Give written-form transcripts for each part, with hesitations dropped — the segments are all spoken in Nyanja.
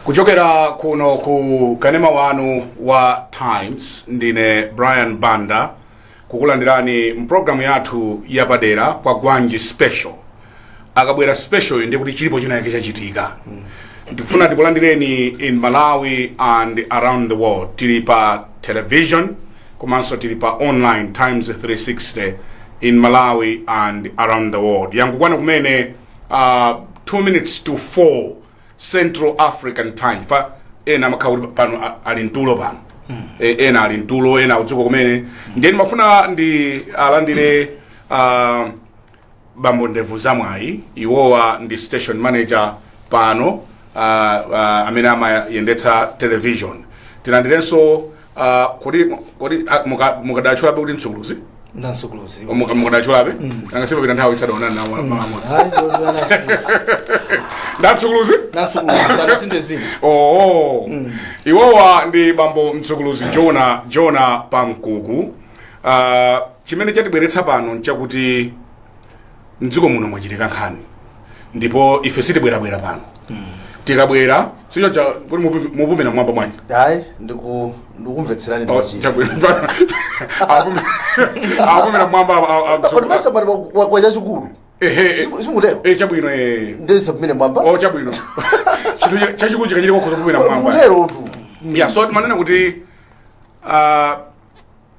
Kuchokera kuno ku kanema wanu wa Times, ndine Brian Banda kukulandirani mpulogalamu yathu yapadera kwa Gwanji Special. Akabwera special, ndiye kuti chilipo chinayake chachitika. Ndikufuna tikulandireni in Malawi and around the world. Tili pa television komanso tili pa online, Times 360, in Malawi and around the world. Yangokwana kumene 2 minutes to 4 Central African Time. Fa ena amakhala kuti pano ali mtulo pano. Ena ali mtulo, ena akudzuka kumene. Ndiye ndimafuna ndi alandire bambo Ndevu Zamwayi. Iwowa ndi station manager pano, amene amayendetsa television. Tilandirenso kodi mukadatchulabe kuti mtsukuluzi? Ndansukuluzi. Mukadatchulabe nanga sipapita nthawi isadaonana nawo malamodzi. Ndatsukuluzi. Ndansukuluzi, sadasinde zina. Oh, iwowa ndi bambo Mtsukuluzi Jona Jona Pamkuku. Chimene chatibweretsa pano nchakuti mdziko muno mwachitika nkhani, ndipo ife sitibwerabwera pano. Tikabwera sicho kuti mupumira mwamba mwanji? Hayi, ndikumvetserani. Oh, Ndimachira. chabwino. Apumira mwamba Kodi masa mwati kwa chachikulu? Ehe. Simutero? Eh, chabwino, eh. Ndese pamene mwamba. Oh, chabwino, chinthu chachikulu chikachili kokhoza kupumira mwamba. Mutero tu. Yeah, so manena kuti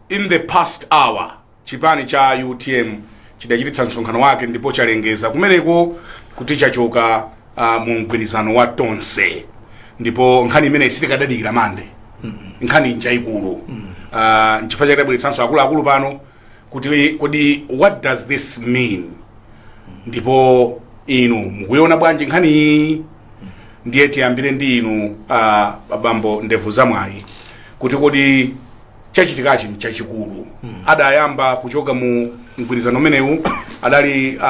in the past hour chipani cha UTM chidachititsa msonkhano wake ndipo chalengeza kumeneko kuti chachoka mu mgwirizano wa Tonse. Ndipo nkhani imene sitikadadikira mande, nkhani njayikulu. Nchifukwa chake tabweretsanso akuluakulu pano kuti kodi what does this mean, ndipo inu mukuiona bwanji nkhani iyi? Ndiye tiyambire ndi inu, bambo Ndevu Zamwayi, kuti kodi chachitikachi nchachikulu. Adayamba kuchoka mu mgwirizano umenewu adali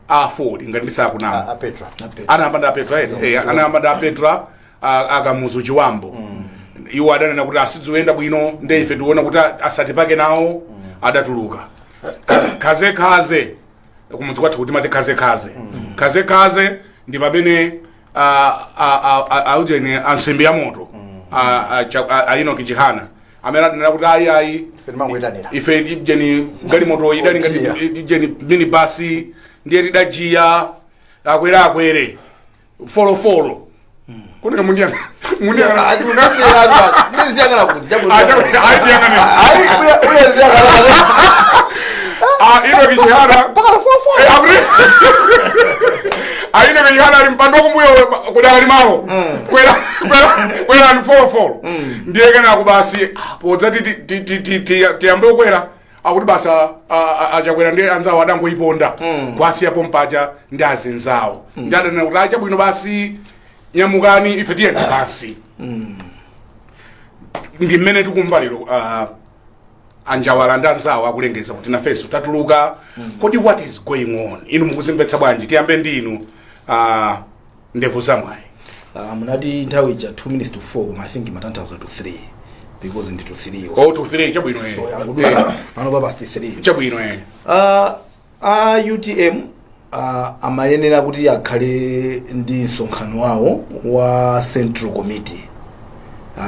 AFORD, ngati ndisakunama. A Petra. Anayamba ndi aPetra ete? Eh, anayamba ndi aPetra, aKamuzu Chiwambo. Iwo adanena kuti asidziuyenda bwino, nde ife tiona kuti asatipake nawo. Adatuluka. Khaze khaze, kumudzi kwathu kuti mati khaze khaze, khaze khaze ndi pamene aujeni ansembe ya moto, a Enoch Chihana, amene adanena kuti ayi, ayi, Timangoyitanira. Ife jeni galimoto idali ngati jeni minibasi, ndiye tidajiya akwere akwere folofolo kuneka mundiyanga mundiyanga. Ndiziyang'ana kuti Ayi, tiyang'ane. Ayi, uya ziyang'ana. Ah, Enoch Chihana. Pakala folofolo. Eh, a Enoch Chihana ali mpando wakumbuyo kudali malo kwera kwera kwera ni folofolo. Ndiye kenako basi, podzati tiyambe kukwera, akuti basi aChakwera ndi anzawo adangoyiponda kwasiyapo mpaja ndi azinzawo, ndi adanena kuti achabwino basi, nyamukani, ife tiyenda pansi. Ndi mmene tikumva lero anjawala ndi anzawo akulengeza kuti nafenso tatuluka. Kodi what is going on? Inu mukuzimvetsa bwanji? Tiyambe ndi inu, Ndevu Zamwayi. Munati nthawi ija 2 minutes to 4, koma I think imatanthauza to 3 because ndi to 3. Oh, to 3, chabwino, eh. So yangodusa pano pa past 3. Chabwino, eh. UTM amayenera kuti akhale ndi msonkhano wawo wa central committee.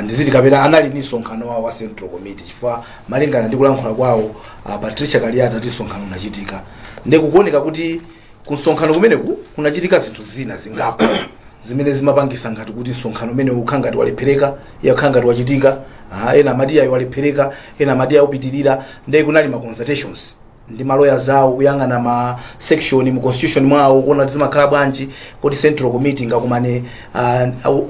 Ndiziti kapena anali ndi msonkhano wawo wa central committee, chifukwa malingana ndi kulankhula kwawo, Patricia Kaliati ati msonkhano unachitika. Ndikukuoneka kuti ku msonkhano kumeneku kunachitika zinthu zina zingapo zimene zimapangisa ngati kuti msonkhano umene ukhala ngati walephereka, iye ukhala ngati wachitika. Ena amati ayi, walephereka, ena amati aupitirira. Ndiye kunali ma consultations ndi maloya zawo kuyang'ana ma section mu constitution mwawo, kuona kuti zimakhala bwanji, kuti central committee ngakumane,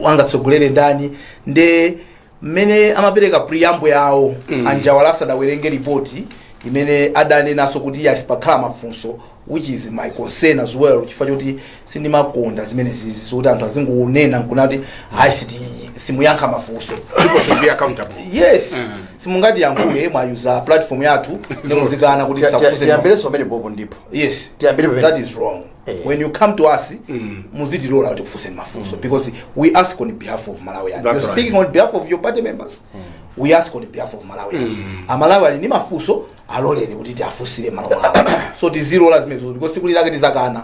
angatsogolere ndani. Nde mmene amapereka preamble yawo, anjawala asadawerenge ripoti imene adanenanso kuti yes, pakhala mafunso, which is my concern as well, chifukwa choti sindimakonda zimene zizi zokuti anthu azingonena nkunati hayi, siti simuyankha mafunso. People should be accountable. Yes. Simungati yankhule, mwayuza platform yathu, ndimuzikana kuti tisakufunse. Tiyambirenso pamene popo ndipo. Yes. Tiyambire pamene. That is wrong. Eh. When you come to us, muzitilola kuti kufunseni mafunso, because we ask on behalf of Malawians. That's You're right. speaking on behalf of your party members, we ask on behalf of Malawians. Amalawi ali ndi mafunso, aloleni kuti tiafunsire malo mwawo. So tizilola zimenezo, because siku lilake tizakana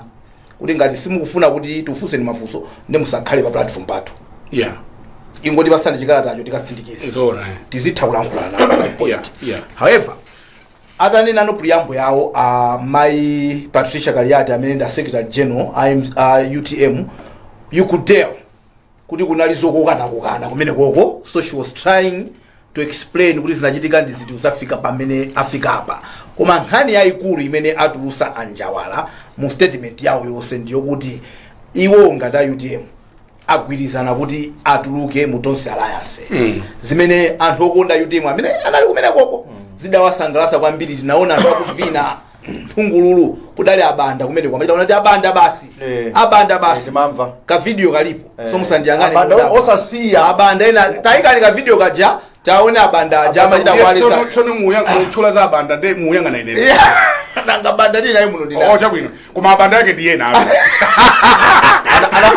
kuti ngati simukufuna kuti tifunseni mafunso, ndi musakhale pa platform pathu. Ingoti pasani chikalatacho tikasindikize, Zoona. tizitha kulankhulana nawo point. However, atanena no preamble yawo, mai Patricia Kaliati amene ndi a secretary general a UTM, you could tell kuti kunali zokokanakokana kumene koko. So she was trying to explain kuti zinachitika ndi zinthu zafika pamene afika apa. Koma nkhani yayikulu imene atulusa anjawala mu statement yawo yonse ndiyokuti iwo ngati a UTM agwirizana kuti atuluke mu Tonse Alliance, zimene anthu okonda UTM amene anali kumene koko zidawasangalatsa kwambiri. Tinaona anthu akuvina nthungululu, kudali abanda kumene kwamachita kuti abanda basi, abanda basi. Ndimamva. Ka video kalipo, so musandiyang'ane. Abanda kudabwa. osasiya. Abanda ena tayikani ka video kaja, taone abanda aja amachita kuwalisa. Tsono mutchula za abanda nde muyang'ana ine. Nanga banda tili naye muno ndina? Oh, chabwino, koma abanda yake ndi yena apo.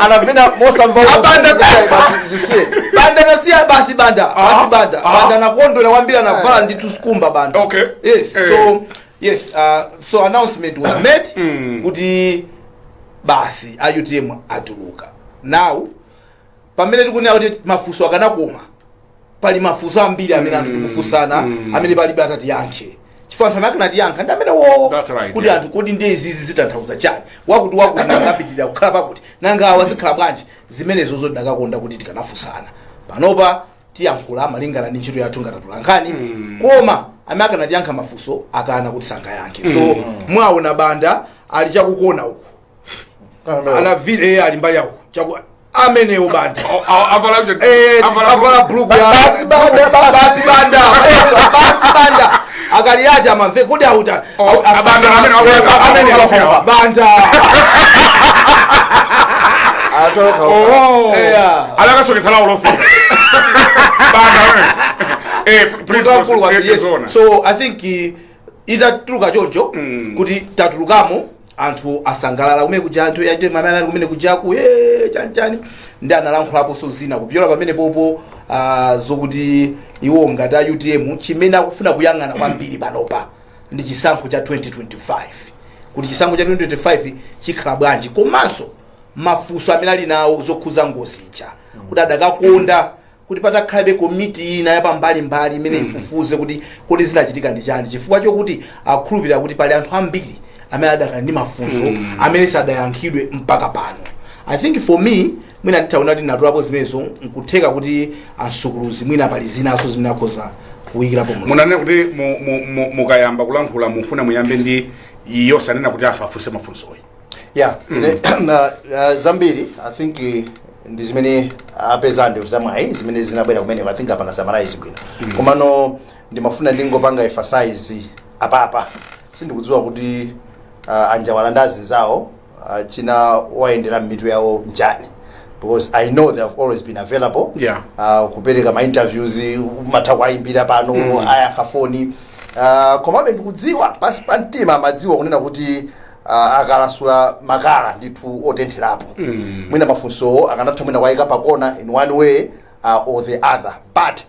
Anavina mosamva. Abanda. Basi zisiye. Banda nasiya basi, banda basi, banda. Banda nakondwera kwambiri, anavala ndithu skumba banda. Yes. So yes, so announcement was made kuti basi a UTM atuluka. Now pamene tikunena kuti mafunso akanakoma, pali mafunso ambiri amene anthu tikufunsana amene palibe atatiyankhe, chifukwa anthu amene akanatiyankha ndi amene wo That's right, kuti anthu kodi ndiye izizi zitanthauza chani, wakuti wakuti nangapitirira kukhala pakuti, nanga awa zikhala bwanji? Zimenezo zodakakonda kuti tikanafunsana. Panopa tiyankhula malingana ndi ntchito yathu ngati atolankhani, koma amene akanatiyankha mafunso akana kuti sangayankhe. So mwaona banda ali chakukona uku, anavile ali mbali yako chaku amenewo banda. Avala avala blue ya Basi banda, basi. Basi banda, basi banda akaliacha amamve kuti auta. Oh, abanda amene amene amene banda. Atoloka. Oh. Yeah. Alakasoketsa lawo lofika banda please. Mtu proceed. Yes. Zoona. So I think itatuluka choncho kuti tatulukamo, anthu asangalala kumene kuja, anthu yaite mamene ali kumene kujaku chani chani, ndi analankhulaponso zina kupyola pamene popo, zokuti iwo ngati a UTM chimene akufuna kuyang'ana kwambiri panopa ndi chisankho cha 2025, kuti chisankho cha 2025 chikhala bwanji, komanso mafunso amene ali nawo zokhuza ngozi ija, kuti adakakonda kuti patakhalabe komiti ina yapambalimbali imene ifufuze kuti kodi zinachitika ndi chani, chifukwa chokuti akhulupirira kuti pali anthu ambiri amene adakali ndi mafunso amene sadayankhidwe mpaka pano. I think for me, mwina ndithaona kuti natulapo zimenezo, nkutheka kuti ansukuluzi mwina pali zinaso zimene akhoza kuyikirapo muno. Munanena kuti mukayamba kulankhula mufuna muyambe ndi yosanena kuti anthu afunse mafunsoyi. Yeah, ine zambiri I think ndi zimene apeza ndevu zamwayi zimene zinabwera kumeneko. I think apanga summarize bwino, komano ndimafuna ndingopanga emphasize apapa. Sindikudziwa kuti anjawala ndi azinzawo china wayendera m'mitu yawo njani, because I know they have always been available kupereka ma interviews, umatha kuwayimbira pano, ayankha foni. Komabe ndikudziwa pasi pa mtima amadziwa kunena kuti akalasula makala ndithu otentherapo, mwina mafunsowo akanatha mwina kuwayika pakona in one way or the other. But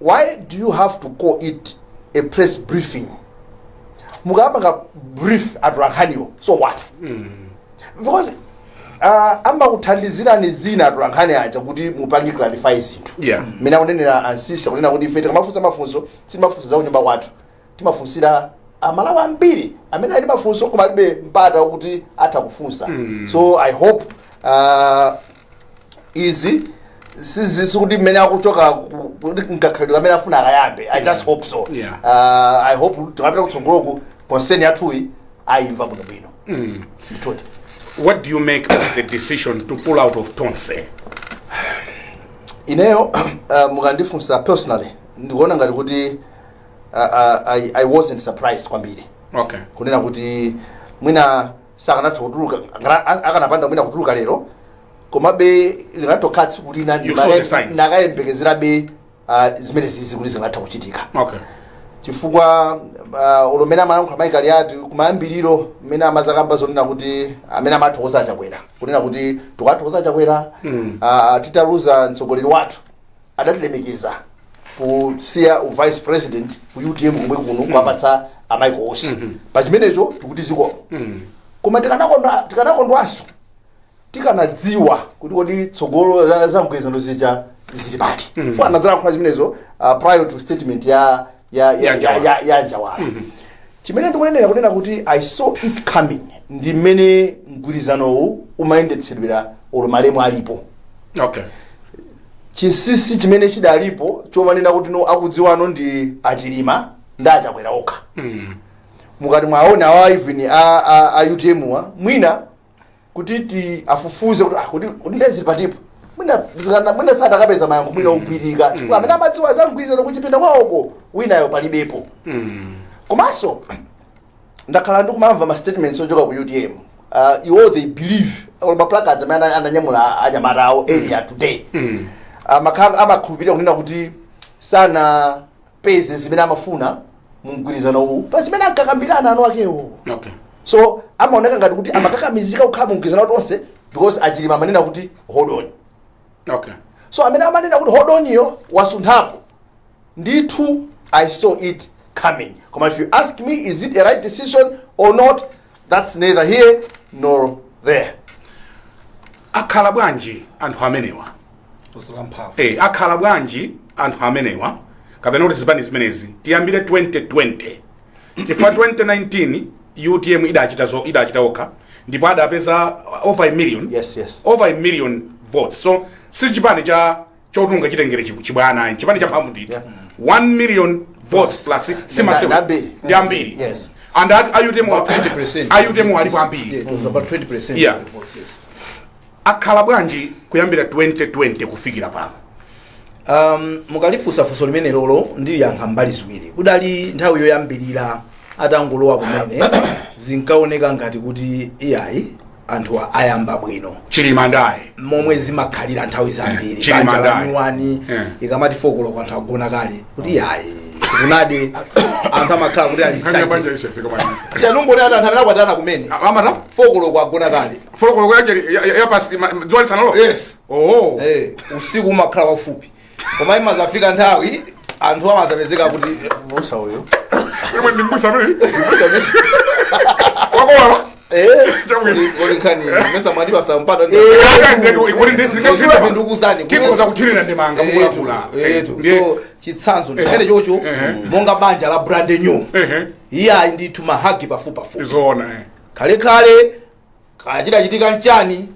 why do you have to call it a press briefing? Mukapanga brief atolankhaniwo, so what? Because amakuthandizirani zina atolankhani aja kuti mupange clarify zinthu. Mmene akunenera ansisa kunena kuti ife tikamafunsa mafunso sitimafunsa za kunyumba kwathu, timafunsira Amalawi ambiri amene ali mafunso koma alibe mpata wakuti atha kufunsa. So I hope izi sikuti mmene akuchoka kuti nkakhalidwe kamene afuna akayambe. I just hope so. I hope tikapita kutsogoloku concern yathuyi ayimva bwinobwino ndithudi. What do you make of the decision to pull out of Tonse? Ineyo mukandifunsa personally, ndikuona ngati kuti I wasn't surprised kwambiri kunena kuti mwina sakanatha kutuluka, akanapanda mwina kutuluka lero, komabe lingatokhala tsiku lina. You saw the signs. Nakayembekezerabe zimene zizi kuti zingatha kuchitika, chifukwa ulomene amalankhula Michael ati kumayambiriro mmene amazakamba zonena kuti amene amathokoza Achakwera, kunena kuti tikathokoza Achakwera, titaluza mtsogoleri wathu adatilemekeza kusiya u vice president ku UTM komwe kuno kuwapatsa a Michael Usi. Pa chimenecho tikuti zikomo, koma tikanakondwanso. Tikanadziwa kuti kodi tsogolo za mgwirizano zija zili pati, mm. Anadzalankhula zimenezo prior to statement ya Ya Njawala. ya Njawala. Chimene ndikunenera kunena kuti I saw it coming ndi mmene mgwirizanowu umayendetsedwera olo malemu alipo. Chinsinsi chimene chidalipo chomanena kuti no, akudziwano ndi Achilima ndi Achakwera okha. Mukati mwaona awa, even a UTM wa mwina kuti ti afufuze kuti kuti ndezili patipo, mwina mwina sadakapeza mayankho mwina ogwirika, chifukwa amene amadziwa za mgwirizano kuchipinda kwawoko winayo palibepo. Komanso ndakhala ndikumamva ma statements ochoka ku UTM. Iwo they believe or ma placards amene ananyamula anyamata awo earlier today, amakhulupirira kunena kuti sanapeze zimene amafuna mu mgwirizano uwu pa zimene ankakambirana anu akewo. So amaoneka ngati kuti amakakamizika kukhala mu mgwirizano tonse because Achilima amanena kuti hold on. So amene amanena kuti hold on iyo wasunthapo ndithu. I saw it coming, koma if you ask me, is it a right decision or not, that's neither here nor there. Akhala bwanji anthu amenewa? Kusala mphamvu. Akhala bwanji anthu amenewa, kapena kuti zipani zimenezi, tiyambire 2020, chifukwa 2019 UTM idachita zo idachita okha ndipo adapeza over a million, over a million votes. So si chipani cha chotunga chitengere chibwana, chipani cha mphamvu ndithu. 1 million votes plus simasewu. Ndi ambiri. Ndi ambiri. And a UTM About 20%. A UTM alipo ambiri. Yeah, it was about 20% of the votes, yes. Akhala bwanji kuyambira 2020 kufikira pano? Mukalifunsa funso limene lolo, ndiliyankha mbali ziwiri. Kudali nthawi yoyambirira atangolowa kumene, zinkaoneka ngati kuti iyayi, anthu ayamba bwino. Chilima ndaye. Momwe zimakhalira nthawi zambiri, Chilima banja la ndaye. nyuwani, ikamati 4 koloko anthu agona kale, kuti iyayi, sikunade, anthu amakhala kuti ali Nkhani ya banja excited. isefika banja. Chanungoni ati anthu amene akwatana kumene, Amata 4 koloko agona kale. 4 koloko ya pasi dzuwa lisanalo? Yes. Oh. Usiku umakhala wafupi, koma imazafika nthawi anthu amazapezeka kuti Musa uyu. Imwe ndi mbusa amene wakowa. Chabwino. Kodi nkhani mesa mwatipasa mpata? Ndikuzani. Tikhoza kuthirira ndemanga mukulakula. Etu, so chitsanzo ndimene chocho, monga banja la brand new, iye ndithu ma hug pafupi pafupi. Zoona. Kalekale kachidachitika nchani,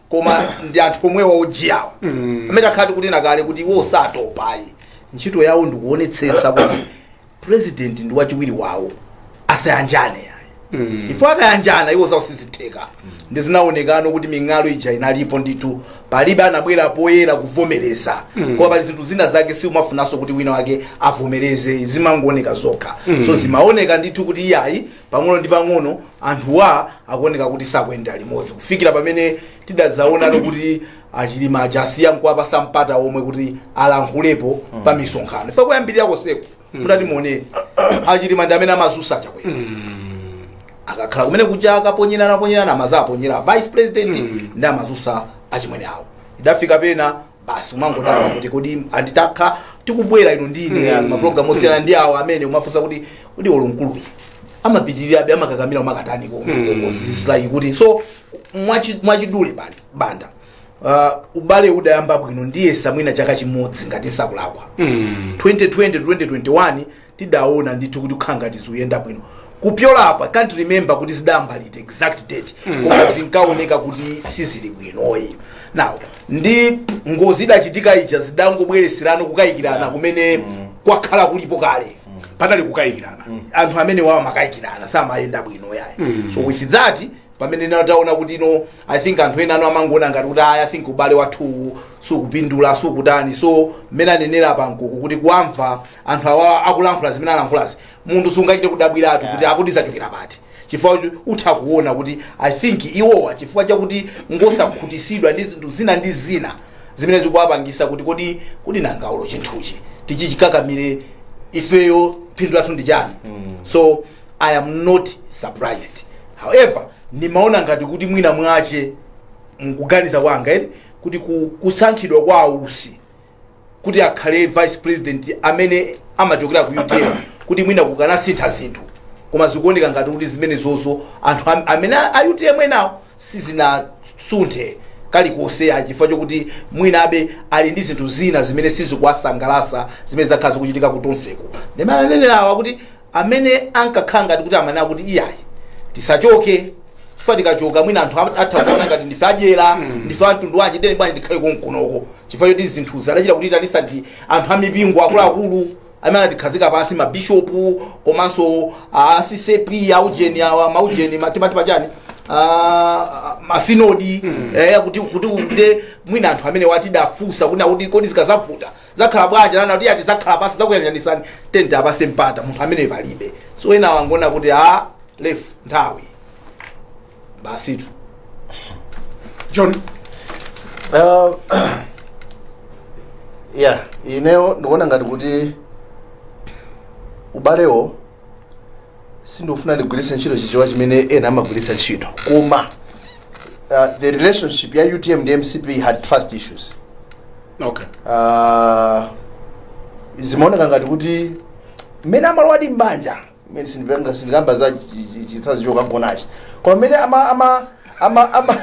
koma ndi anthu omwewa ojiyawa amene akhati kunena kale kuti iwo satopayi. Ntchito yawo ndikuonetsetsa kuti president ndi wachiwiri wawo asayanjane yayi, chifukwa akayanjana iwo zawo sizitheka. Ndi zinaonekano kuti ming'alu ija inalipo ndithu, palibe anabwera poyera kuvomereza, koma pali zinthu zina zake siumafunanso kuti wina wake avomereze, zimangooneka zokha. So zimaoneka ndithu kuti iyayi, pang'ono ndi pang'ono anthuwa akuoneka kuti sakuyenda limodzi, kufikira pamene tidadzaonano kuti Achilima aja asiya nkuwapasa mpata omwe kuti alankhulepo pa misonkhano. Ife kuyambirira koseko mutati muone, Achilima ndi amene amazusa Chakwera. Akakhala kumene kuja akaponyerana ponyerana, amazaponyera vice president ndi amazusa achimwene awo. Idafika pena basi umangodaba kuti kodi anditakha tikubwera ino ndine mapulogalamu osiyana ndi awo amene umafunsa kuti kodi olo mkuluyi amapitirirabe, amakakamira, umakatani like kuti so mwachidule banda ubale udayamba bwino, ndiyesa mwina chaka chimodzi ngati nsakulakwa, 2020 2021 tidaona ndithu kuti kukhala ngati zikuyenda bwino. Kupyola apa, can't remember kuti zidayamba liti, exact date, koma zinkaoneka kuti sizili bwinoyi. Now ndi ngozi idachitika ija, zidangobwereserano kukayikirana kumene kwakhala kulipo kale. Padali kukayikirana. Anthu amene wawo amakayikirana, samayenda bwino yayi. So with that, pamene nataona kuti no, I think anthu ena ano amangoona ngati kuti I think ubale wathu sukupindula, sukutani. So mmene anenera pankuku kuti kuamva anthu awa akulankhula zimene alankhulazi, munthu sungachite kudabwiratu kuti akuti zachokera pati, chifukwa kuti utha kuona kuti I think iwowa chifukwa chakuti ngosakhutisidwa ndi zinthu zina ndi zina zimene zikuwapangisa kuti kodi nangaulo chinthuchi tichichikakamire ifeyo, phindu lathu ndi chani? So I am not surprised. However, nimaona ngati kuti mwina mwache mkuganiza kwanga eti kuti kusankhidwa kwa Ausi kuti akhale vice president amene amachokera ku UTM, kuti mwina kukanasintha zinthu, koma zikuoneka ngati kuti zimene zozo anthu amene a UTM enawo sizina Sanasunthe kalikonse chifukwa chokuti mwinabe ali ndi zinthu zina zimene sizikuwasangalasa zimene zakhala zikuchitika kutonseko. Ndimene anenerawa kuti amene ankakhala ngati kuti amanena kuti iyayi, tisachoke, chifukwa tikachoka mwina anthu atha kuona ngati ndife adyera, ndife amtundu wanji, teni bwanji tikhale konkunoko, chifukwa choti zinthu zadachita kuti itanisa ndi anthu amipingo akuluakulu amene anatikhazika pansi, mabishopu komanso a CCAP, aujeni awa, maujeni timati pachani, masinodi, kuti mwina anthu amene watidafunsa kuti kodi zikazavuta zakhala bwanji, nana kuti ati zakhala pansi, zakuyanjanisani, tente apase mpata munthu amene palibe. So ena wangona kuti a lef nthawi basitu. John. Yeah, ineyo ndikuona ngati kuti ubalewo, sindikufuna ndigwiritse ntchito Chichewa chimene ena amagwiritsa ntchito, koma the relationship ya UTM ndi MCP had trust issues. Zimaoneka ngati kuti mmene amalowadi mbanja, mmene sindipanga, sindikamba za chitsanzo chokagonachi, koma mmene ama ama ama ama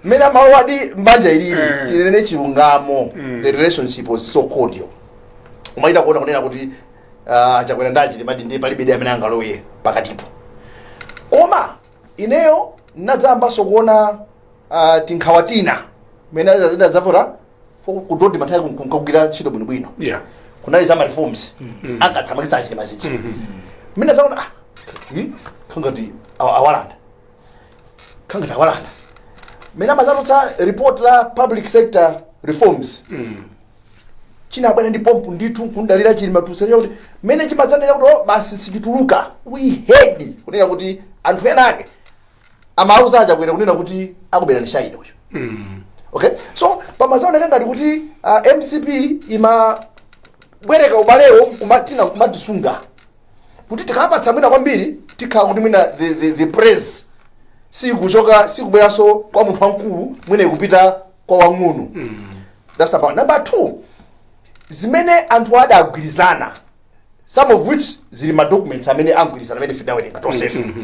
mmene amalowadi mbanja ilili, tinene chilungamo, the relationship was so cordial. Umaita kuona kunena kuti Chakwera ndi a Chilima ndi palibe di amene angalowe pakatipo. Koma ineyo ndinadzayambanso kuona tinkhawa tina mmene zidadzavota kudodi manthawi kunkagwira ntchito bwinobwino. Kunali za ma reforms ankathamangitsa a Chilima zija, mmene zakuti ah, khangati awalanda, khangati awalanda, mmene amazatutsa report la public sector reforms, chinabwera ndi pompo ndithu kundalira Chilima tutsanya kuti mmene chimadzanena kuti oh, basi sichituluka. We heard kunena kuti anthu ena ake amauza aChakwera kunena kuti akubera ndi shaini uyu. Okay, so pamazaoneka ngati kuti MCP imabwereka ubalewo tina kumatisunga kuti tikapatsa mwina kwambiri tikhala kuti mwina the praise sikuchoka, sikubweranso kwa munthu wamkulu, mwina ikupita kwa wang'ono. That's number one. Number two, zimene anthu adagwirizana, some of which zili ma documents amene angwirizana, amene tidawerenga tonsefe,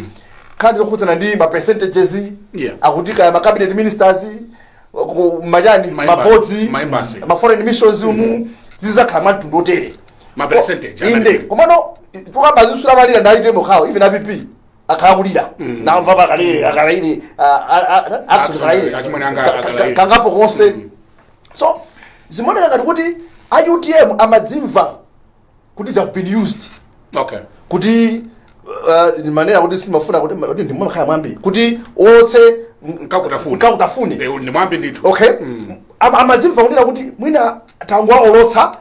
nkhani zokhudzana ndi ma percentages, akuti kaya ma cabinet ministers, machani, maboards, Ma embassy. ma foreign missions, umu zizakhala mwa mtundu otere. Ma percentage. Inde, komano tukamba zisula malira ndaitemo khawo, even aPP akhala kulira, namva pakale akalaire. Akalaire. Achimwene anga akalaire. Kangapo konse. So zimaoneka ngati kuti a UTM amadzimva kuti they have been used, kuti manena kuti simafuna kuti ndimwe mwambi kuti otse Nkakutafune. Nkakutafune. Ndi mwambi ndithu. Okay. Amadzimva kunena kuti mwina tangu aolotsa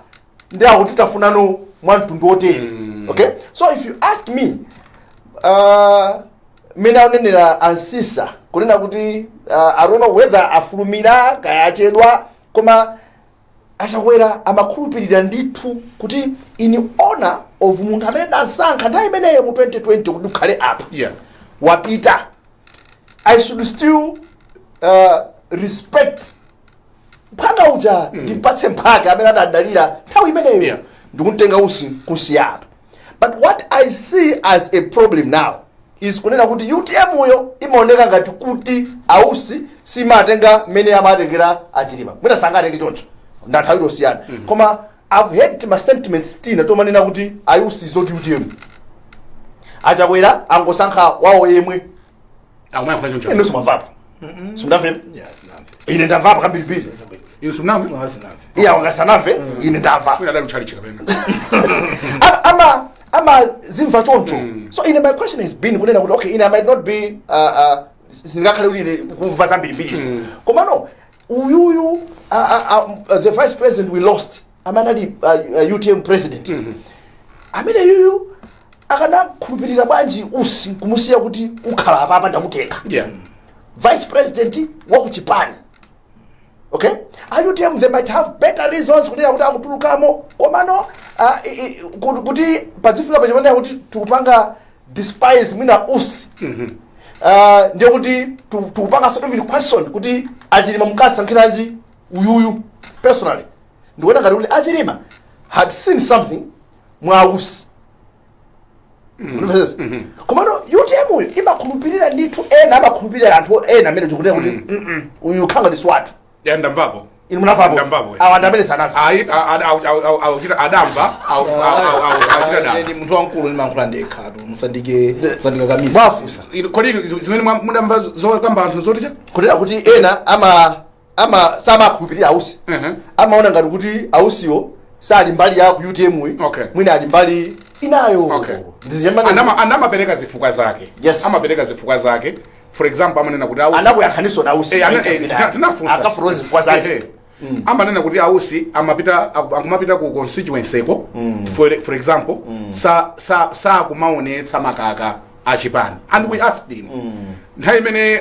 ndi akuti tafunano mwa mtundu wotere. Okay, so if you ask me, mmene akunenera ansisa kunena kuti I don't know whether afulumira kaya achedwa, koma aChakwera amakhulupirira ndithu kuti in honor of munthu amene ndasankha nthawi imeneyo mu 2020 kuti ukhale apa, wapita, I should still respect mphanga uja, ndimpatse mphaka amene adadalira nthawi imeneyo, ndikumtenga Usi kusiya apa. But what I see as a problem now is kunena kuti UTM uyo imaoneka ngati kuti aUsi simatenga mmene amatengera aChilima. Mwina sangatenge choncho, ndanthawi itosiyana, koma I've heard ma sentiments tina tomanena kuti aUsi is not UTM, aChakwera angosankha wawo yemwe. Akumayankhula choncho. Inu simwamvapo? Simndamve? Yeah, sinamve. Ine ndamvapo kambirimbiri. Inu simnamve? Ah, sinamve. Iye wangasanamve, ine ndamva. Mwina adali utchalichi kapena. Ama zimva choncho. So ine my question has been kunena kuti okay, ine I might not be singakhale kuti ine kumva zambirimbirizo, komano uyuyu the vice president we lost amene ali UTM president, amene yuyu akanakhulupirira bwanji Usi kumusiya kuti ukhala apapa, ndakutenga vice president wa kuchipani? Okay, a UTM they might have better reasons kunena kuti akutulukamo, komano kuti padzifika pachipanera kuti tikupanga despise mwina Usi, ndiye kuti tikupanganso even question kuti aChilima mukasankhiranji uyuyu. Personally ndikuona ngati kuti aChilima had seen something mwa Usi. Mumvetsetsa? Komano UTM uyu imakhulupirira ndithu, ena amakhulupirira anthu ena amene tikunena kuti, uyu khanga ndi swatu." Ya, ndamvapo. Inu munamvapo? Ndamvapo. Awa ndi amene sanamve. Ayi, auchita adamva, auchita dama. Ndi munthu wamkulu, ndimayankhula ndekhatu, musandike, musandikakamize. Mwafusa. Inu, kodi zimene mudamva zokamba anthu zoticha? Kunena kuti ena ama samakhulupirira Ausi, amaona ngati kuti Ausiwo sali mbali ya ku UTM iyi, mwina ali mbali inayo. Ndiziyambane. Anamapereka zifukwa zake. Amapereka zifukwa zake. For example, amanena kuti Ausi Anakuyankhaninso na Ausi. Tinafunsa. Akafurozi zifukwa zake. Ehe. Amanena kuti Ausi amapita, akumapita ku constituency ko, for example, sa kumaonetsa makaka achipani. And we asked him nthawi imene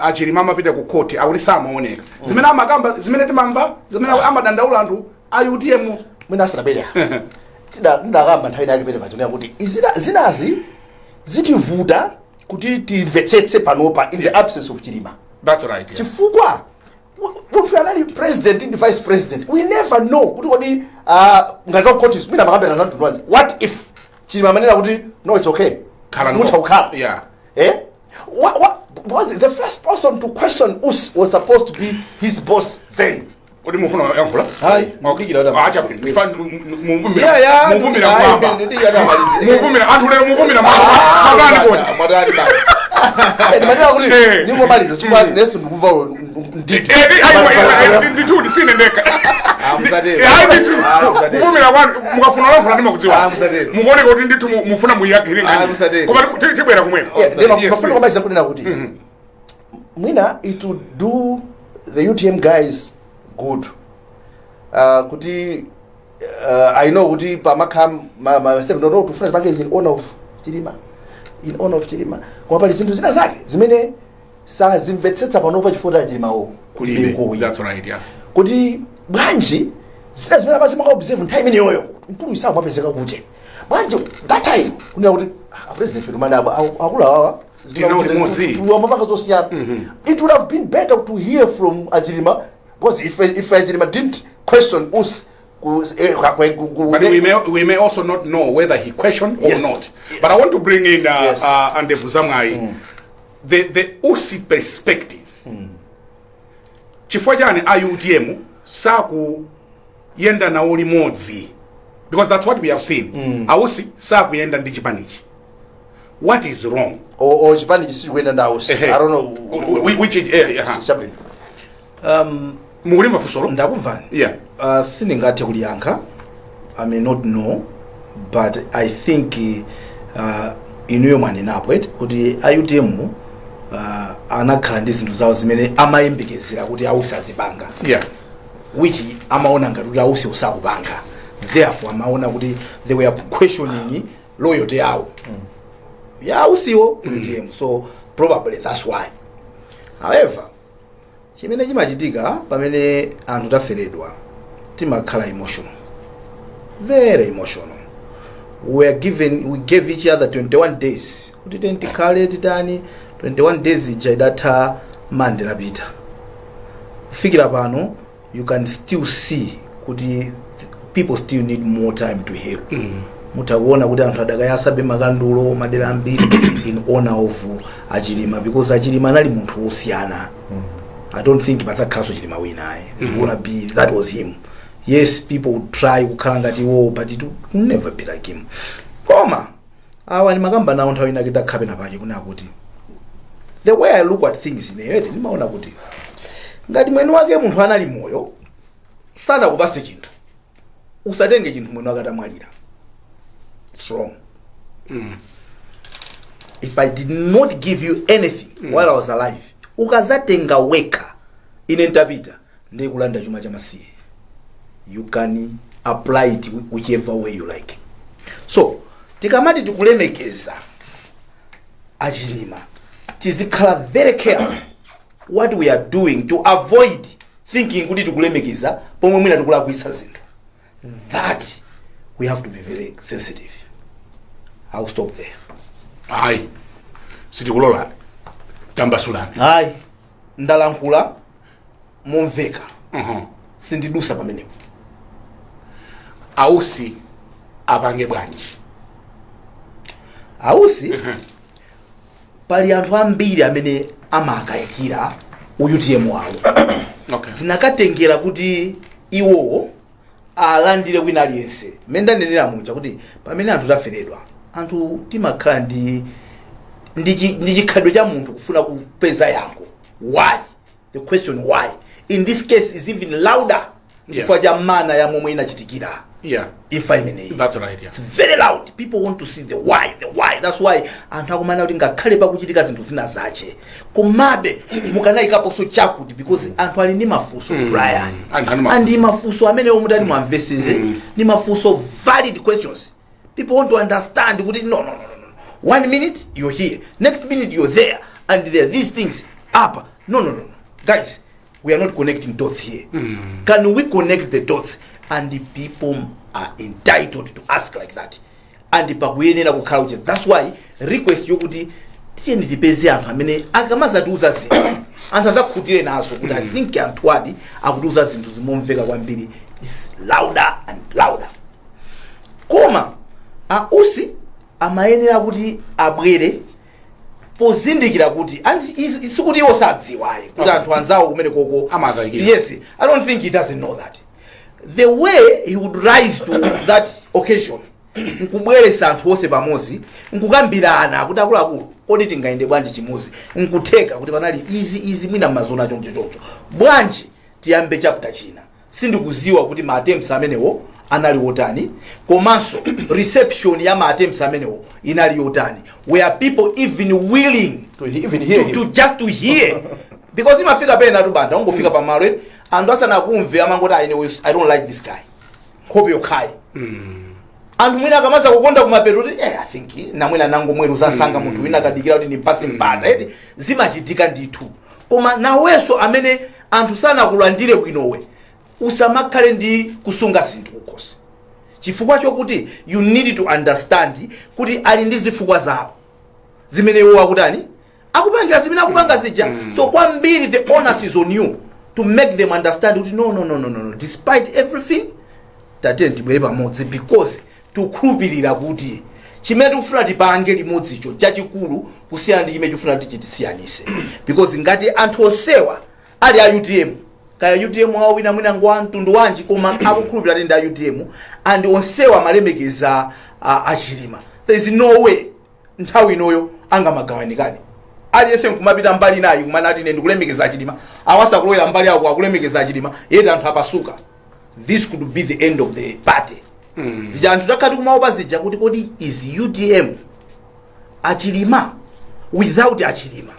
Achilima amapita ku court, akuti samaoneka. Zimene amakamba, zimene timamva, zimene amadandaula anthu a UTM. Mwina asanabwere, tidakamba nthawi inake pene pachonera kuti zinazi zitivuta kuti timvetsetse panopa in the absence of Chilima. That's right, yeah. Chifukwa munthu anali president ndi vice president, we never know kuti kodi ngati za court mwina makambera za mtundu wanji. What if Chilima amanena kuti, "No, it's okay"? Khala. Mutha kukhala. Eh, what was the first person to question us was supposed to be his boss then. Kodi mufuna yankhula? Hayi, ndikira kuti Acha bwino. Mupumira. Yeah. Mupumira Hayi, mwamba. ndikira kuti amalize. Mupumira anthu lero, mupumira mwamba. Mwambani kodi? Mwatani basi? Ndimanena kuti ndingomaliza chifukwa nesu ndikumva ndithu. Ndithu sine ndekha. Ah, musatero. Hayi, ndithu. Ah, musatero. Kupumira kwanu, mukafuna lankhula ndimakudziwa. Ah, musatero. Mukuoneka kuti ndithu mufuna muyakire Ah, nkhani. musatero. Koma tibwera kumweko. Yeah, Yes, mafuna please. kumaliza kunena kuti mwina it would do the UTM guys good kuti I know kuti pamakha ma seven no tufuna tipange in honor of Chilima, in honor of Chilima, koma pali zinthu zina zake zimene sazimvetsetsa panopa chifukwa cha Chilimawo. Kulibe. That's right, yeah. Kuti bwanji zina zimene amazimaka observe nthawi imeneyoyo, mkulu isawo mapezeka kuti bwanji that time kunena kuti, "Ah, president fetu madabwa akulu awawa." Tinawo limodzi. Amapanga zosiyana. It would have been better to hear from Achilima, because if Achilima didn't question us But we may also not know whether he questioned or not. But I want to bring in Andevu Zamwai, the Usi perspective. Chifukwa chani a UTM sakuyenda nawo limodzi? Because that's what we have seen. Ausi sakuyenda ndi chipanichi. What is wrong? Or chipani chisiri ndi Ausi. Ehe. I don't know. Which Chabwino. Mukulimva funsolo? Ndakumvani. Sindingathe kuliyankha. I may not know, but I think inuyo mwanenapo eti kuti a UTM anakhala ndi zinthu zawo zimene amayembekezera kuti Ausi azipanga, which amaona ngati kuti Ausi usakupanga, therefore amaona kuti they were questioning loyalty yawo ya Ausiwo ku UTM. So probably that's why. However, chimene chimachitika pamene anthu taferedwa, timakhala emotional, very emotional. We gave each other 21 days kuti teni tikhale titani. 21 days ija idatha Mande lapita. Kufikira pano you can still see kuti people still need more time to heal. Mutha kuona kuti anthu adakayasabe makandulo madera ambiri in honor of Achilima, because Achilima anali munthu wosiyana. I don't think pasakhalanso Chilima wina ayi. It's gonna be, that was him. Yes, people would try kukhala ngati iwo, but it would never be like him. Koma awa ndimakamba nawo nthawi inake takhapena pake kunena kuti the way I look at things ineyo eti, ndimaona kuti ngati mwini wake munthu anali moyo sanakupase chinthu, usatenge chinthu mwini wake atamwalira. It's wrong. If I did not give you anything while I was alive, ukazatenga wekha ine ntapita, ndikulanda chuma cha masiye. You can apply it whichever way you like. So tikamati tikulemekeza Achilima, tizikhala very careful what we are doing to avoid thinking kuti tikulemekeza pomwe mwina tikulakwitsa zinthu. That we have to be very sensitive. I'll stop there. Ayi, sitikulolani, tambasulani. Hayi, ndalankhula momveka. Sindidusa pamenepo. Ausi apange bwanji? Ausi, pali anthu ambiri amene amakayikira UTM wawo. Zinakatengera kuti iwowo alandire wina aliyense. Mmene ndanenera muja kuti pamene anthu taferedwa, anthu timakhala ndi chikhalidwe cha munthu kufuna kupeza yankho. Why? The question why in this case is even louder chifukwa cha mana ya momwe inachitikira imfa imeneyi. That's right, yeah. It's very loud. People want to see the why, the why. That's why anthu akumana kuti ngakhale pakuchitika zinthu zina zache, komabe mukanayikaponso chakuti, because anthu ali ndi mafunso, Brian. Anthu ali mafunso. And mafunso amene mutati mwamveseze ni mafunso, valid questions. People want to understand kuti no, no, no, no, no. One minute you're here, next minute you're there, and there are these things up. No, no, no, no, guys, we are not connecting dots here. Can we connect the dots? And the people are entitled to ask like that, and pakuyenera kukhala kuti that's why request yokuti tiyeni tipeze anthu amene akamazatiuza zinthu, anthu azakhutire nazo kuti I think anthu adi akutiuza zinthu zimomveka kwambiri, is louder and louder. Koma Ausi amayenera kuti abwere pozindikira kuti and sikuti iwo sadziwayi kuti anthu anzawo kumene koko Amakayikira. Yes, I don't think he doesn't know that. The way he would rise to that occasion nkubweresa anthu onse pamodzi, nkukambirana kuti akuluakulu, kodi tingayende bwanji chimodzi? Nkutheka kuti panali izi izi, mwina mmazona choncho choncho, bwanji tiyambe chapter china? Sindikuziwa kuti ma attempts amenewo anali wotani, komanso reception ya ma attempts amenewo inali yotani. Were people even willing to even hear him? To just to hear? Because imafika pena tubanda ungofika pamalo eti anthu asanakumve amangoti, "Anyway, I don't like this guy, nkhope yokhayi." Anthu mwina akamaza kukonda kumapeto kuti I think namwina nangomwero zasanga munthu wina akadikira kuti ndimpase mpata eti. Zimachitika ndithu. Koma nawenso amene anthu sanakulandire bwinowe, usamakhale ndi kusunga zinthu kukhosi, chifukwa chokuti you need to understand kuti ali ndi zifukwa zawo zimene iwo akutani, akupangira zimene akupanga zija. So kwambiri the onus is on you to make them understand kuti no, no, no, no, no, no. Despite everything, tatiyeni tibwere pamodzi because tikukhulupirira kuti chimene tikufuna tipange limodzicho chachikulu kusiyana ndi chimene tikufuna kuti chitisiyanise. Because ngati anthu onsewa ali a UTM, kaya UTM wawo wina mwina ngwa mtundu wanji, koma akukhulupirira kuti ndi a UTM and onsewa amalemekeza Achilima, there is no way nthawi inoyo angamagawanikane, aliyense nkumapita mbali nayi, kumanati ine ndikulemekeza Achilima, awasakulowera mbali ako akulemekeza Achilima, yeti anthu apasuka. This could be the end of the party. Zija anthu takhati kumaopa zija kuti kodi is UTM Achilima? Without Achilima,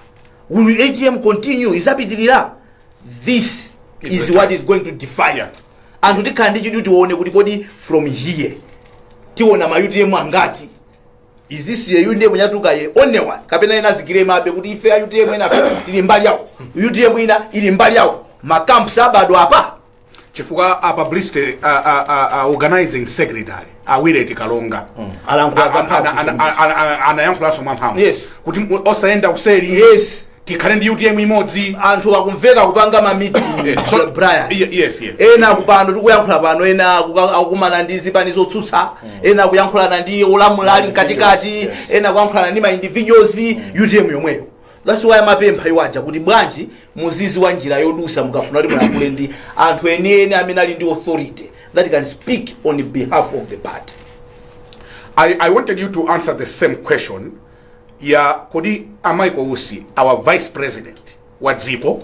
will UTM continue? Izapitirira? This is is the what time. Is going to define. Anthu tikhala ndi chidwi tione kuti kodi from here tiona ma UTM angati? Is this ye UTM yatuka ye only one, kapena ena zikire mabe kuti ife ya UTM, ena tili mbali yawo, UTM ina ili mbali yawo, ma camps abadwa apa? Chifukwa a publicity, a organizing secretary Awireti Kalonga Alankhula za mphamvu. Anayankhulanso mwamphamvu kuti osayenda kuseri, tikhale ndi UTM imodzi. Anthu akumveka kupanga ma meeting, Brian. Yes. Ena kupano tikuyankhula pano, ena akukumana ndi zipani zotsutsa, ena akuyankhulana ndi olamula ali mkatikati, ena akuyankhulana ndi ma individuals, UTM yomweyo. That's why amapempha iwo aja kuti bwanji muzizi wa njira yodusa mukafuna kuti muyankhule ndi anthu enieni amene ali ndi authority that can speak on behalf of the party. I wanted you to answer the same question ya kodi a Michael Usi, our vice president wa dziko,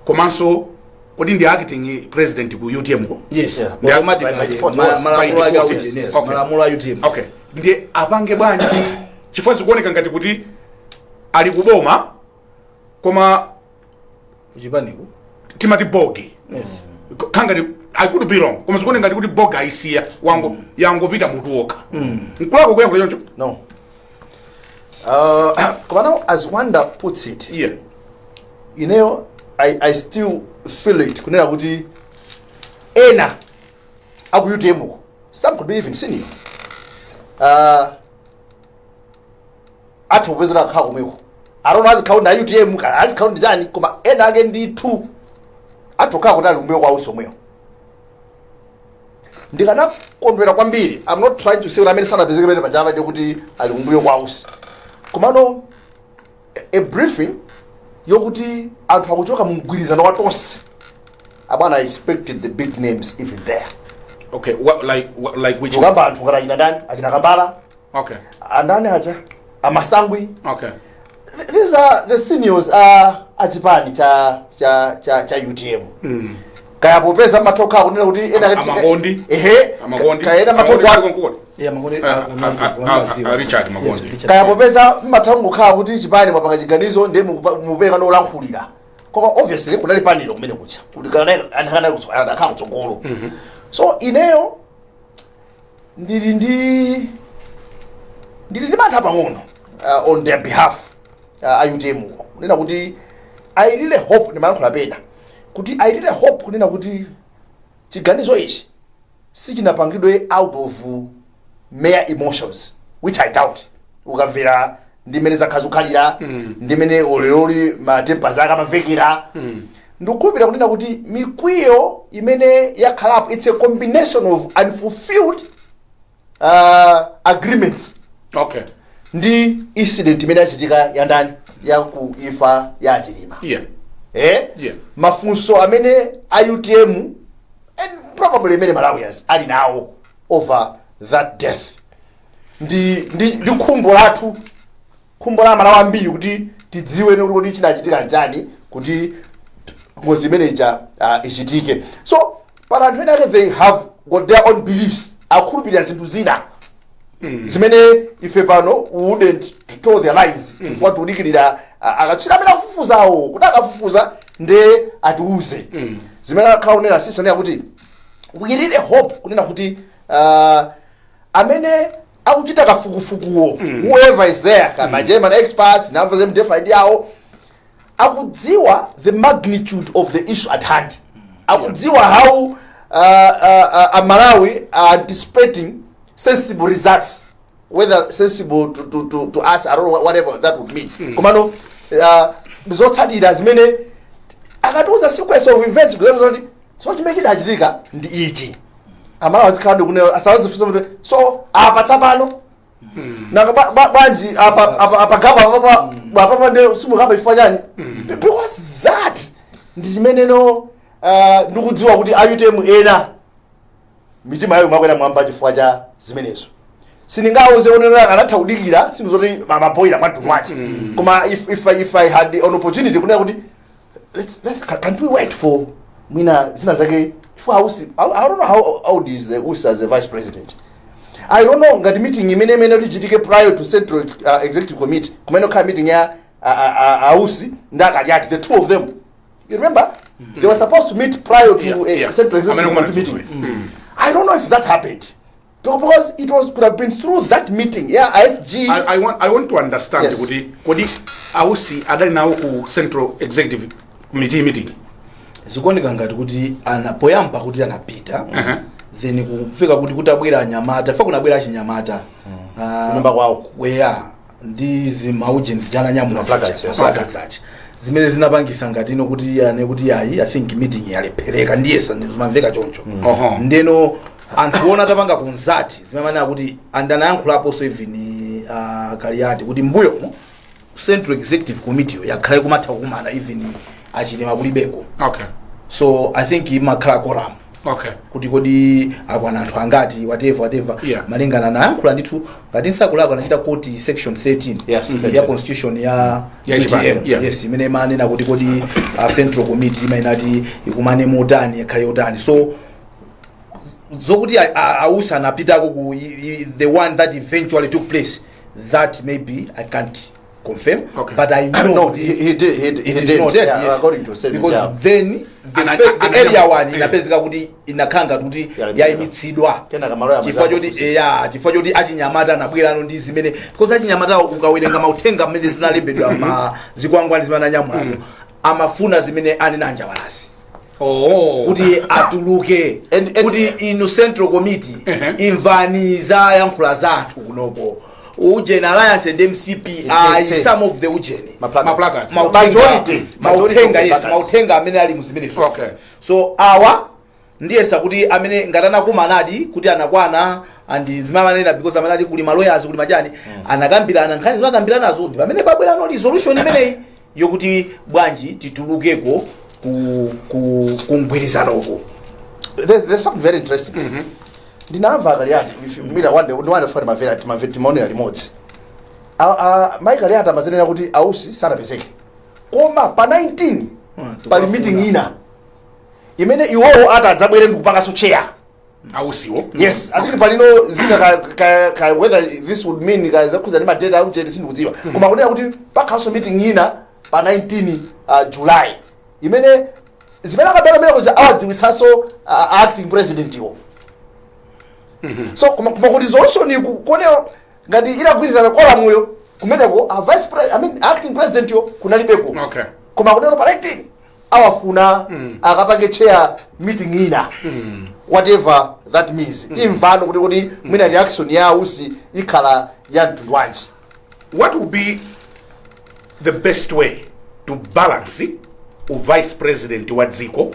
komanso kodi ndi acting president ku UTM ko? Yes. By Automatically, default, yes. malamulo By ake default, auti, yes. yes, malamulo a UTM. Okay, ndiye apange bwanji? Chifukwa zikuoneka ngati kuti ali kuboma koma kuchipaniku timati bogi khangati, I could be wrong, koma zikuoneka ngati kuti bogi ayisiya wango yangopita mutu wokha. Nkulako kuyankhula choncho? No. Koma now, as Wanda puts it, I still feel it kunena kuti ena aku UTM uko, some could be even senior, atha kupezera akhala komweko. I don't know azikhala ndi UTM kana azikhala ndi chani, koma ena ake ndithu atha kukhala kuti ali kumbuyo kwa Usi omweyo. Ndikanakondwera kwambiri, I'm not trying to say kuti amene sanapezeke pene pachapa ndi kuti ali kumbuyo kwa Usi, komano a briefing yokuti anthu akuchoka mu mgwirizano wa Tonse, abwana, I expected the big names even there. Okay, what, like which? Kukamba anthu ngati achina ndani, achina Kambala, andani aja, amasangwi. These are the seniors a achipani cha UTM. Kaya popeza matokha kunena kuti ena Amagondi. Ehe. Amagondi. Kaya ena Amagondi matokha ali konkuno? Yeah, Magondi, Richard Magondi. Yes, Richard. Kaya popeza mmathangokhala kuti chipani mwapanga chiganizo, ndiye mupereka ndolankhulira, koma obviously kunali panilo kumene kucha kuti kana kutsogolo. So ineyo ndili ndi mantha pang'ono on their behalf, a UTM, kunena kuti I really hope, ndimayankhula pena kuti I really hope kunena kuti chiganizo ichi sichinapangidwe out of mere emotions, which I doubt, ukamvera ndi mmene zakhala zikukhalira, ndi mmene oleloli ma tempers ake amamvekera. Ndikukhulupirira kunena kuti mikwiyo imene yakhalapo, it's a combination of unfulfilled agreements ndi incident imene yachitika ya ndani, ya ku imfa ya Chilima. Eh? Yeah. Mafunso amene a UTM and probably many Malawians ali nawo over that death ndi khumbo lathu, khumbo la Malawi ambiri kuti tidziwe kuti kodi chinachitika njani kuti ngozi imeneja ichitike. So but anthu ena ake, they have got their own beliefs, akhulupirira zinthu zina zimene ife pano we wouldn't toe their lines, chifukwa tiudikirira akatswiri amene akufufuzawo kuti akafufuza nde atiuze zimene akhaonera. Sisonera kuti we really hope kunena kuti amene akuchita kafukufukuwo, whoever is there, kama German experts, namva zemdefa yawo, akudziwa the magnitude of the issue at hand, akudziwa how Amalawi are anticipating sensible results, whether sensible to us, I don't know whatever that would mean, komano zotsatira zimene akatiuza sequence of events kuti so chimene chidachitika ndi ichi, Amalawi azikhala ndi kunena, asawazifunsa kuti so apa tsapano nanga bwanji apa gapa apa apa nde simukamba chifukwa chani? Because that ndi chimeneno ndikudziwa kuti a UTM ena mitima yayo imakwera mwamba chifukwa cha zimenezo. Sindingauze onena anatha kudikira sinthu zoti maboyira mwathu mwache, koma if I had an opportunity kunena kuti can't we wait for mwina zina zake for house? I don't know how old is the Usi as a vice president. I don't know ngati meeting imene kuti ichitike prior to Central Executive Committee, kumene kukhala meeting ya Ausi ndi Akaliati, the two of them. You remember they were supposed to meet prior to Central Executive Amene Committee meeting. I don't know if that happened, because it was could have been through that meeting, yeah, SG. I want to understand kuti kodi Ausi adali nawo ku Central Executive Committee meeting? Zikuoneka ngati kuti ana poyamba kuti anapita, then kufika kuti kutabwera anyamata fa kunabwera achinyamata. Kunyumba kwawo. Weya, ndi zimaujeni zijana nyamula Placards, yes. Placards aja zimene zinapangisa ngati ino kuti ane kuti ayi, I think meeting yalephereka, ndiyesa zimamveka choncho. Ndeno anthu ona atapanga konzati zimamanena kuti andanayankhulaponso even Kaliati kuti mbuyomo Central Executive Committee yakhala ikumatha kukumana even Achilima kulibeko. So I think imakhala quorum kuti kodi akwana anthu angati, whatever, whatever. Malingana nayankhula ndithu, ngati nsakulakwa anachita quote section 13 ya constitution ya Ya chipani, UTM. Yes, imene imanena kuti kodi central committee imayenati ikumane motani, yakhale yotani. So zokuti Ausi anapitako ku the one that eventually took place, that maybe I can't confirm. But I know No, he did, he it is did. not, Yeah, yes. according to statement, Because then the, And the area one yeah. inapezeka kuti inakhanga kuti Yayimitsidwa. yayimitsidwa Kenaka malo ya chifukwa choti mazamu. ya chifukwa choti achinyamata anabwerano ndi zimene, because achinyamata ukawerenga mauthenga mmene zinalembedwa ma zikwangwani zimene ananyamulazo, amafuna zimene anena anjawalasi kuti atuluke, kuti inu central committee, imvani za yankhula za anthu kunoko, ujeni Alliance and MCP are some of the ujeni Ma placards. Mauthenga Majority of mauthenga the yes placards. Mauthenga amene ali muzimenezo. Okay. So awa Ndiyesa kuti amene ngati anakumanadi kuti anakwana and zimamanena, because amene ali kuli ma lawyers, kuli machani, anakambirana nkhani zimakambiranazo, ndi pamene pabwerano resolution imeneyi yokuti bwanji titulukeko ku mgwirizanoko. There's something very interesting. Ndinamva Kaliati mina wande ndiwande fana mavera timaonera limodzi. Mike Kaliati amazenera kuti ausi sanapezeke, koma pa 19 pali meeting ina imene iwowo ati adzabwere ndikupanganso chair. Ausiwo? Yes, I think palino zina ka whether this would mean ka zakhuza ndi ma date auchete, sindikudziwa, koma kunena kuti pakhalanso meeting ina pa 19 July imene zimene akabera mene kuja awadziwitsanso acting president iwo. So koma kuti resolution kuonera ngati inagwirizana quorum kumeneko a vice pre, I mean, acting president yo kunalibeko. Koma kunena pa 19 awafuna akapange chair meeting ina, whatever that means. Timvano kuti mwina reaction ya Usi ikhala ya mtundu wanji. What would be the best way to balance u vice president wa dziko?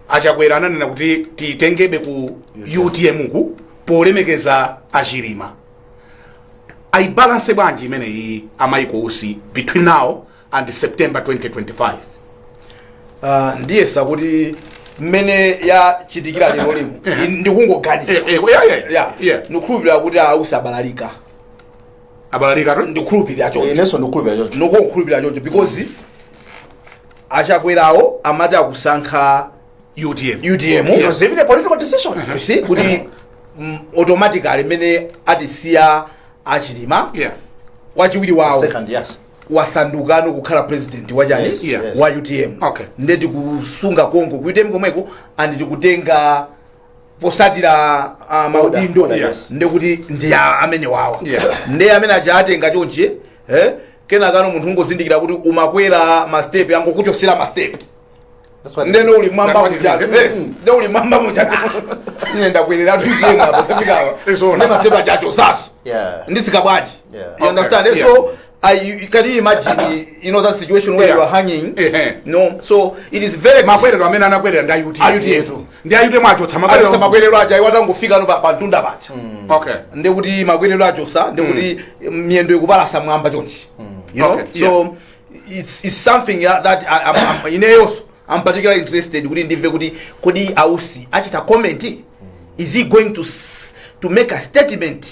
Achakwera ananena kuti tiyitengebe ku UTM ku polemekeza Achilima. Ayibalance bwanji imeneyi a Michael Usi between now and September 2025? Ndiyesa kuti mmene yachitikira lero limo, ndikungoganiza. Ndikukhulupirira kuti Ausi abalalika. Abalalika to? Ndikukhulupirira choncho. Inenso ndikukhulupirira choncho. Ndikukhulupirira choncho because Achakwerawo amati akusankha UTM. UTM. It was even a political decision. You see kuti automatically mmene atisiya Achilima, wachiwiri wawo Second, yes. wasandukano kukhala president wachani? Yes, yes. Wa UTM. Nde tikusunga konko ku UTM komweko and tikutenga posatira maudindo. Order, yes. Ndekuti ndi amene wawa. Nde amene aja atenga chonchi, kenakano munthu ungozindikira kuti umakwera ma step, angokuchosera ma step. That's what Ndeno uli mwamba That's what it muja. is. Yes, nde uli mwamba muja, ine ndakwerera UTM apo safikawa. Izona. Nde ma step aja achosaso. Nditsika bwanji? You understand? Yeah. So can you imagine that situation where you are hanging? No, so it is very Makwerero amene anakwerera ndi a UTM. A UTM. Ndi a UTM achotsa Achotsa makwerero. makwerero aja, iwo atangofika no pa mtunda paja. Ndekuti makwerero achosa, ndekuti miyendo ikupalasa mwamba chonchi. So it's something that ineyonso I'm particularly interested kuti ndimve kuti kodi Ausi achita comment? Is he going to make a statement?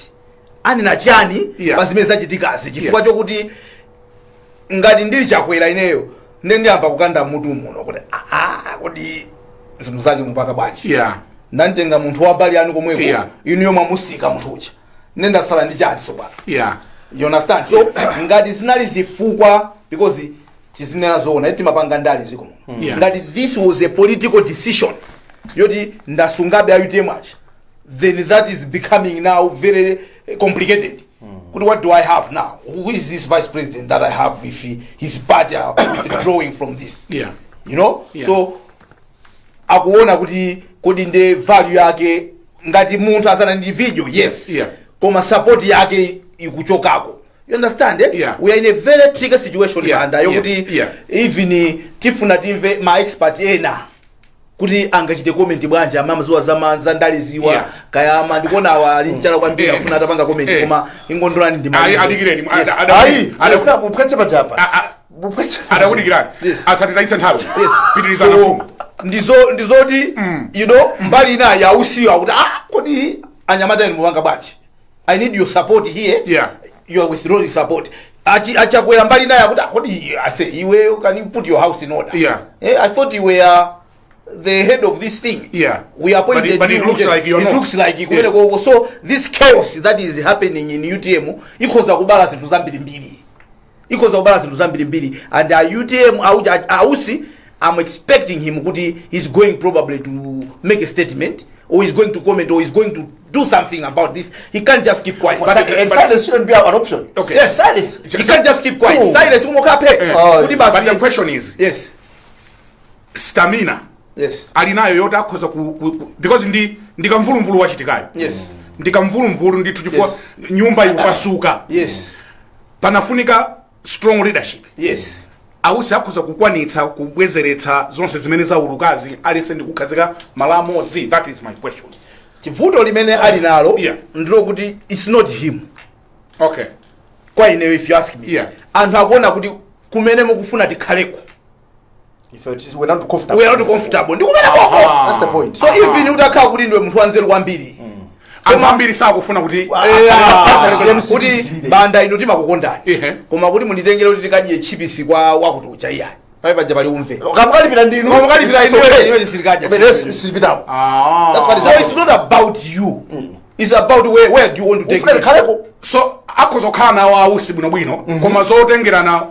Anena chani pa zimene zachitikazi? Chifukwa chokuti ngati ndili Chakwera ineyo, nde ndiyamba kukanda mutu muno kuti, "Ah, kodi zinthu zake mupaka bwanji? Ndantenga munthu wa mbali yanu komweko, inuyo mwamusika munthu uja, nde ndasala ndi chati tsopano?" You understand? So ngati zinali zifukwa, because tizinena zoona, timapanga ndale ziko muno, ngati this was a political decision yoti ndasungabe a UTM aja, then that is becoming now very complicated kuti what do I have now? Who is this vice president that I have if his party are withdrawing from this? You know? Yeah. So akuona kuti kodi nde value yake ngati munthu as an individual, yes, koma support yake ikuchokako. You understand, eh? Yeah. We are in a very tricky situation, Banda, yokuti even tifuna timve ma expert ena kuti angachite comment bwanji, amamaziwa za ndaliziwa. Kayama ndikuona awa ali mchala kwambiri, afuna atapanga comment, koma ingondolani ndi Ayi, adikireni. Yes. Ayi, mupwetse pajapa. Mupwetse. Adakudikirani. Asatitayitse nthawi. Pitirizana, So, mfumu. ndizoti mbali ina yausiwa kuti, "Ah, kodi anyamata inu mupanga bwanji? I need your support here. You are withdrawing support." Achakwera mbali inayo akuti, "Ah, kodi ase iwe, can you put your house in order? I thought you were the head of this thing. We appointed But it you." looks like you're It not. looks like kumene koko. So this chaos that is happening in UTM ikhoza kubala zinthu zambirimbiri, ikhoza kubala zinthu zambirimbiri. And UTM Ausi, I'm expecting him kuti he's going probably to make a statement or he's going to comment or he's going to do something about this. He can't just keep quiet. And silence shouldn't be an option. Okay. Yes. Silence. He can't just keep quiet. No. Silence kumokape kuti But basi. the question is, stamina ali nayo yoti akhoza because ndikamvulumvulu wachitikayo? Ndikamvulumvulu ndithu, chifukwa nyumba ikupasuka. Panafunika strong leadership. Ausi akhoza kukwanitsa kubwezeretsa zonse zimene zaulukazi, aliyense ndikukhazika malo amodzi? That is my question. Chivuto limene ali nalo ndilokuti it's not him. Kwa ineyo, if you ask me, anthu akuona kuti kumene mukufuna tikhaleko, If it is, we're not comfortable. We are not comfortable ndi kumene koko. That's the point. So even utakhala kuti ndiwe munthu wanzeru kwambiri, anthu ambiri sakufuna kuti kuti Banda, ino timakukondani, koma kuti munditengere kuti tikadye chipisi kwa wakuti uja, iyayi, pali paja pali umve. Kamukalipira ndinu. Kamukalipira inu, imene silikadya. Imene silipitapo. That's what it's So about. it's not about you, it's about where do you want to take Ufuna it. tikhaleko. So akhoza kukhala nawo Ausi bwinobwino, koma zotengerana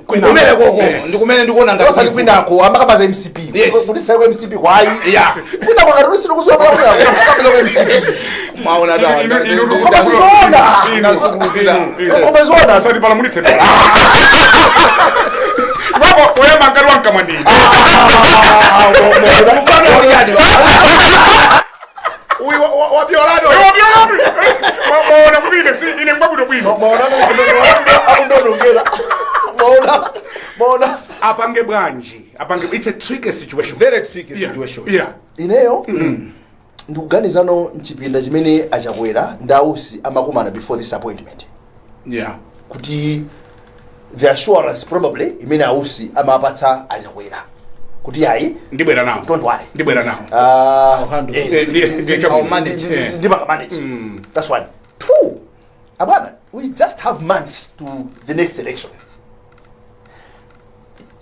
kumene koko Yes. ndi kumene ndikuona ngati Osati kwinako amakabaza MCP. Kuti sale kwa MCP kwayi. Kwinako ngati usiri kuziwa akabaza kwa MCP. Maona. Koma kuzoona. Koma zoona. Usatipalamulitse ipapo oyamba nkati wankamwandini. Mfano uliyani uyu wapiolado? Maona kuti ine si ine ngwabwinobwino. Maona akundonongera. Maona. Maona. Apange bwanji? Apange? It's a tricky situation. Very tricky situation. Ineyo ndikuganizano mchipinda chimene Achakwera ndi Ausi amakumana before this appointment, kuti the assurance probably imene Ausi amapatsa Achakwera kuti ayi, Ndibwera nawo. Don't worry. Ndibwera nawo. Handle. I'll manage. Ndipanga manage. That's one. Two, abwana, we just have months to the next election.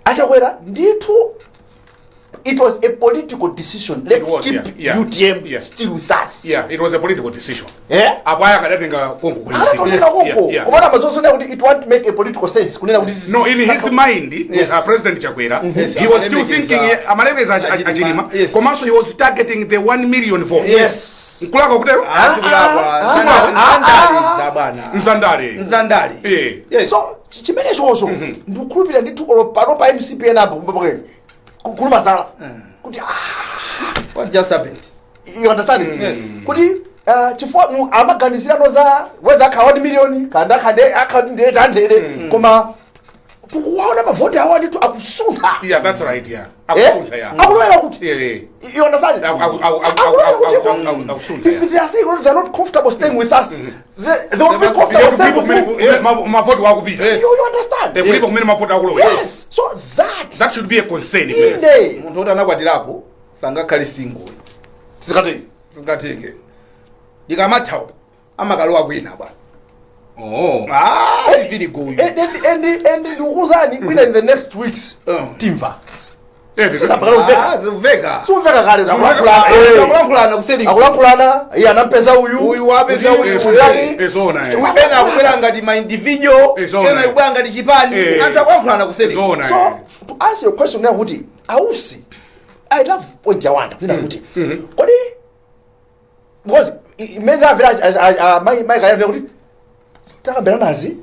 Achakwera ndithu, it was a political decision, let's It was, keep UTM still with us. Yeah, it was a political decision. Eh? Apo aya akadatenga konko kwenzi. Akatoneka konko, komana amazozonera kuti it won't make a political sense kunena kuti No, in his mind, President Chakwera, he was still Amalemekeza. thinking, amalemekeza Achilima. Achilima. Yes. Komanso he was targeting the 1 million votes. Nkulakwa kutero? Asikulakwa. Ah, Nzandale zabwana. Nzandale. Nzandale. Yes. So chimene chocho ndikukhulupirira ndithu, olo pano pa MCP enapo kumbapakeni kulumazala kuti ah, What just happened? You understand it? Yes. Kuti chifukwa amaganizirano za whether akha 1 million kandi akhande akhandi 800, koma tikuwaona mavoti awo ndithu akusuntha. Yeah, that's right, yeah. Eh? Akusuntha, yeah. Akulowera kuti Yeah. You understand it? Akulowera kuti Akusuntha, if they are saying they are not comfortable staying with us, they will be must be comfortable staying Kulipo with you. kumene mavoti wakupita. You understand? Kulipo kumene mavoti akulowera. Yes, so that That should be a concern. Inde. Munthu woti anakwatirako sangakhale single. Sikati. Singatheke, ndikamatha uko amakalowa kwina bwana. Oh. Ah, siviligoyu. And ndikuzani kwina, in the next weeks timva. Sisabakala kumveka. Zimveka. Sikumveka kale. Akulankhulana kuseri. Akulankhulana, iye anampeza uyu. Uyu wapeza uyu. Uyani. Ezona. Ena akubwera ngati ma individual, Izona. ena akubwera ngati chipani. Anthu akulankhulana kuseri. Zona. So to answer your question now kuti Ausi, I love point ya Wanda kunena kuti kodi, because imene ndamvera mai kaya kuti takambera nazi,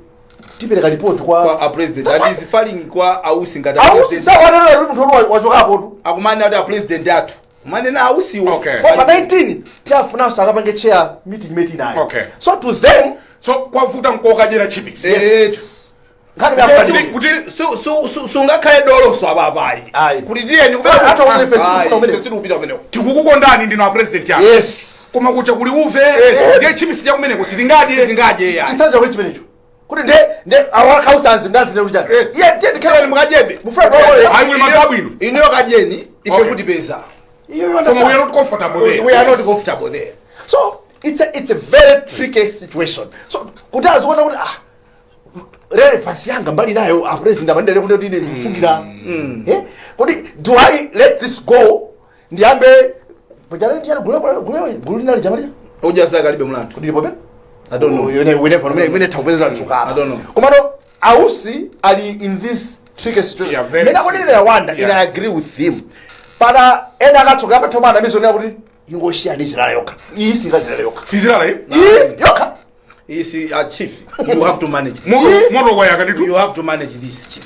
tipereka report kwa kwa a president, and is falling kwa Ausi ngati a Ausi. president. Sawanena kuti munthu wachokapo tu. Akumanena kuti a president athu, kumanena Ausiwo. For pa 19 tiafunanso akapange chair meeting nayo. So to them, So kwavuta nkokadyera chipisi. Yes. Nkhani Kuti Sungakhale doloso apapayi. Ayi. Kuti tiyeni. Ata kuti ife sikufuna kumeneko. Sikupita kumeneko. Tikukukondani ndinu a president yanu, koma kucha kuli uve, ndiye chipisi chakumeneko sitingadye. Sitingadye ya. Chitsanzo chakwe chimenecho kuti nde awakausanzi ndazine kuti chani. Yes. Iye tiye Tiyeni mukachebe. Mufuna tiwakole. Ayi, kuli madzi abwino. Inuyo kadyeni, ife kutipeza. You Koma we are understand? not comfortable there. We are not comfortable there. So it's a very tricky situation. So kuti aziona kuti ah, relevance yanga mbali nayo a president amandele kuti ine ndikusungira, eh, kuti do I let this go, ndiyambe pachale ndiyani gulu gulu gulu linali chamalia. Uja sakalibe mlandu. Kuti lipobe. I don't know. We never know. Mene taweza tsuka. I don't know. Komano Ausi ali in this tricky situation. Yeah, very Mena tricky. kuti Rwanda, and I agree with him. Pada ena akatsuka apathomana mizonera kuti ingoshiya ndizilala yokha. Iyi singazilala yokha. Sizilala, eh? Iyi yokha. Isi chief, you have to manage this. Moto moto kwayaka nditu. You have to manage this, chief.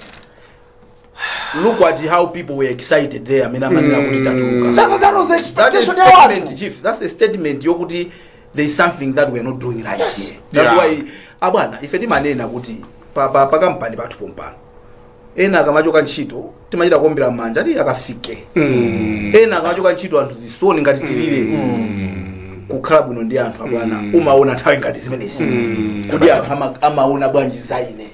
Look at how people were excited there amene amanena kuti tatuluka. That was the That is expectation ya statement, wanthu. chief. That's a statement yokuti there is something that we are not doing right here. That's why abwana ife timanena kuti pa kampani pathu pompano. Ena akamachoka ntchito timachita kuombera manja ti akafike. Ena akamachoka ntchito anthu zisoni ngati tilire. Kukhala bwino ndi anthu, abwana, umaona nthawi ngati zimenezi kuti anthu amaona bwanji za ine,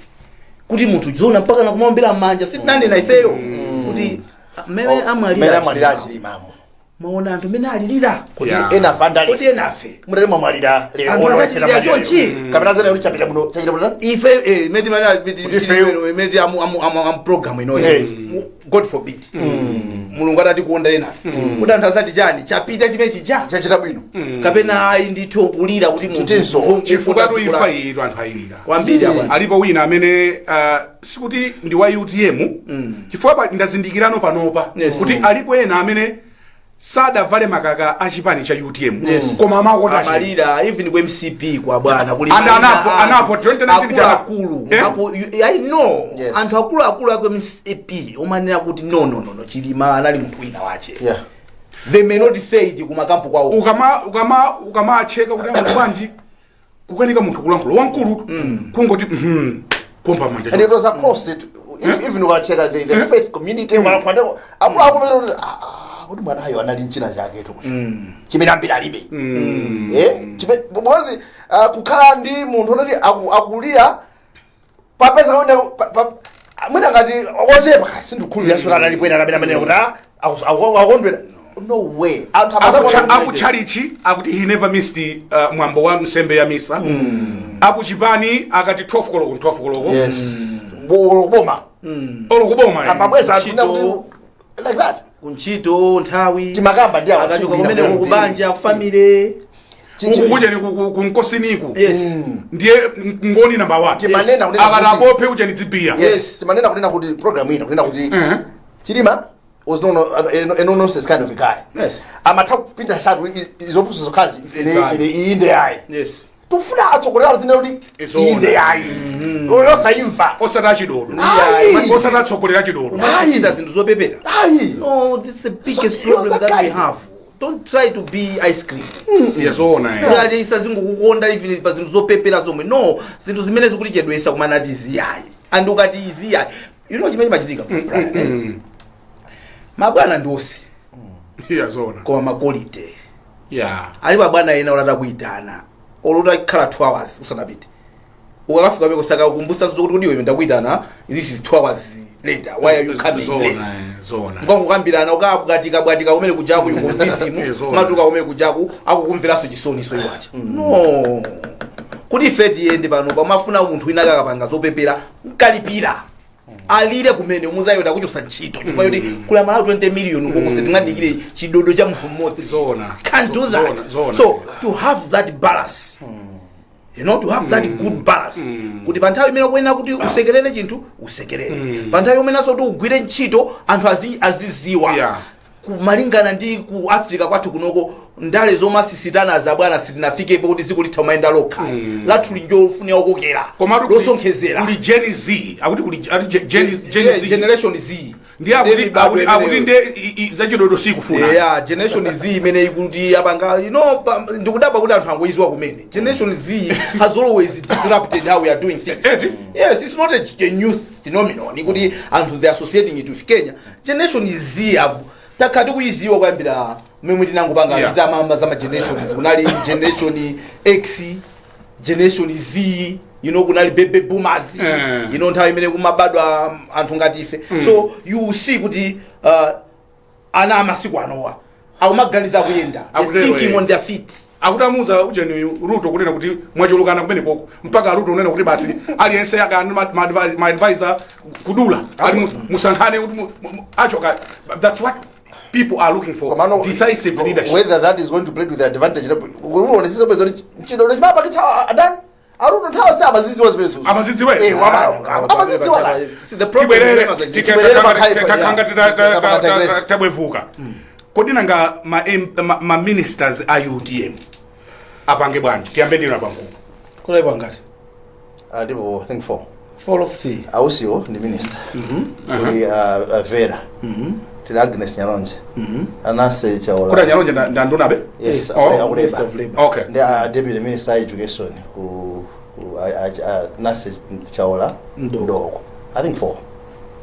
kuti munthu zona mpaka nakumaombera manja. Sitinanena ifeyo kuti mmene Mmene amwalira amwalira Achilimamo, Achilimamo, maona anthu mmene alilira. Kuti Yeah. ena afandale Kuti enafe mutati mwamwalira lero, Anthu ono azachitira wafera chonchi. maliro. Kapena zene kuti chapita bwino, chachita bwino. Ife meti Kuti ifeyo. meti amu program inoyi, God forbid, Mulungu atati kuonda enafe, kuti anthu azati chani, chapita chimene chija Chachita bwino. Kapena ayi ndithu kulira kuti munthu Titinso. Chifukwa tu imfa iyi anthu ayilira kwambiri, abwana. Alipo wina amene sikuti ndi wa UTM, chifukwa ndazindikirano panopa kuti alipo ena amene sadavale makaka a chipani cha UTM, koma amakonda Chilima. Amalira even ku MCP kwa bwana kuli And mayina anafo 2019 akuluakulu. Eh? I know anthu akuluakulu aku MCP omanena kuti no, no, no, no, Chilima anali munthu wina wache. They may not say it kumakampu kwawo. Ukamacheka kuti amuthu bwanji kukanika munthu kulankhula wamkulu, kungoti kuomba manja. And it was across it, even ukacheka the faith community, akulu akulu kuti ah, kuti mwanayo anali nchina chake tu chimene ambiri alibe, because kukhala ndi munthu unoti akulira papeza kuti mwina ngati ochepa sindikhulupirira sura analipo ena kapena amene kuti akondwera, no way, anthu Akutchalichi akuti he never missed mwambo wa nsembe ya misa. Akuchipani akati 12 koloko, 12 koloko. Yes, kuboma. Olo kuboma, eh. Amabweza anthu Ntchito. Like that. Kuntchito nthawi Timakamba ndi awa akachoka tsiku kumeneko lina. kubanja, kufamily. Uku kucheni kunkosiniku Yes. ndiye ngoni number 1. Timanena kunena akati kuti apophe ucheni dzibiya. Yes, timanena kunena kuti program ina kunena kuti Chilima was no a no nonsense kind of a guy. Amatha kupinda shatu izopusa zokhazi ine Exactly. ine inde ayi. Tufuna atsogolera zine kuti Izona. inde ayi, yosaimva. Osati achidodo. Ayi. Osati atsogolera chidodo. Umasita zinthu zopepera. Ayi. No, this is the biggest So, he was problem that that we guy. have. Don't try to be ice cream. Yezona, eh. Ati isazingokukonda even pa zinthu zopepera zomwe. No, zinthu zimene zikuti chedwesa kumanati iziyayi, and ukati iziyayi, you know chimene chimachitika, Brian, eh? Mabwana ndi onse Yezona. koma maquality alipo. Abwana ena olata kuitana, olo utakhala 2 hours usanapite, ukakafika peko saka kukumbusa zokuti kuti iwe ndakuyitana, this is 2 hours later, why are you coming Zona, late? eh, zona. Mukangokambirana, ukabwatika bwatika kumene kujaku, yukumvisimu. Eh, zona. Matuka kumene kujaku akukumveranso chisoni. So iwacha no kuti ife tiyende pano pamafuna munthu wina akakapanga zopepera nkalipira alire kumene umuzayo akuchosa ntchito, chifukwa choti kula Malawi 20 million koko sitingadikire chidodo cha munthu mmodzi. Zona. Can't do that. Zona, zona. So to have that balance, to have that good balance, kuti pa nthawi imene ukuyenera kuti usekerere chinthu, usekerere, pa nthawi imenenso kuti ugwire ntchito, anthu aziziwa kumalingana ndi ku Africa kwathu kunoko, ndale zomasisitana zabwana sitinafikepo kuti dziko litha kumayenda lokha. Lathu linjofunika okokera, Komatu losonkhezera. Kuli Gen Z, akuti kuli ati Gen Yeah, Z. Generation Z. Ndiye akuti Ndiye mibado akuti imeneyo. ndiye zachidodo sikufuna. Yeah, Generation Z imene ikuti apanga, ndikudabwa kuti anthu angoiziwa kumene. Generation Z has always disrupted how we are doing things. Eti? Yes, it's not a new phenomenon kuti anthu they associating it with Kenya. Generation Z have takhala tikuiziwa kuyambira mmene tinangopanga titamamba za ma generations. Kunali Generation X, Generation Z, kunali baby boomers, nthawi imene kumabadwa anthu ngati ife. So you see kuti ana amasiku anowa akumaganiza kuyenda. They're Akutero, thinking eh. on their feet. Akuti amuza ujeni Ruto kunena kuti mwachulukana kumene koko, mpaka Ruto unena kuti basi, aliyense akani ma advisor kudula ali musankhane kuti achoka. That's what people are looking for. Komano, decisive leadership. Whether that is going to play to the advantage, uonesesa bweza kuti chidodo chimapakitsa adani aruto nthawi si amazidziwa zimenezo. Amazidziwa, eh? Eh, amazidziwa la. See, the problem Tibwerere. is Tibwerere Takhanga digress. tabwevuka. Kodi nanga ma ministers a UTM apange bwanji? Tiyambe ndino apankuku. Kulaipa ngati Ah, ndipo I think four. Four of three. Ausiwo ndi minister, kuli Vera, tili Agnes Nyalonje, Anase Chaola. Kuti anyalonje ndandunabe? Yes. Oh, Akuleba. Minister of Labor. Okay. Ndi deputy minister education ku Nase Chaola. Ndoko. Ndoko, I think four.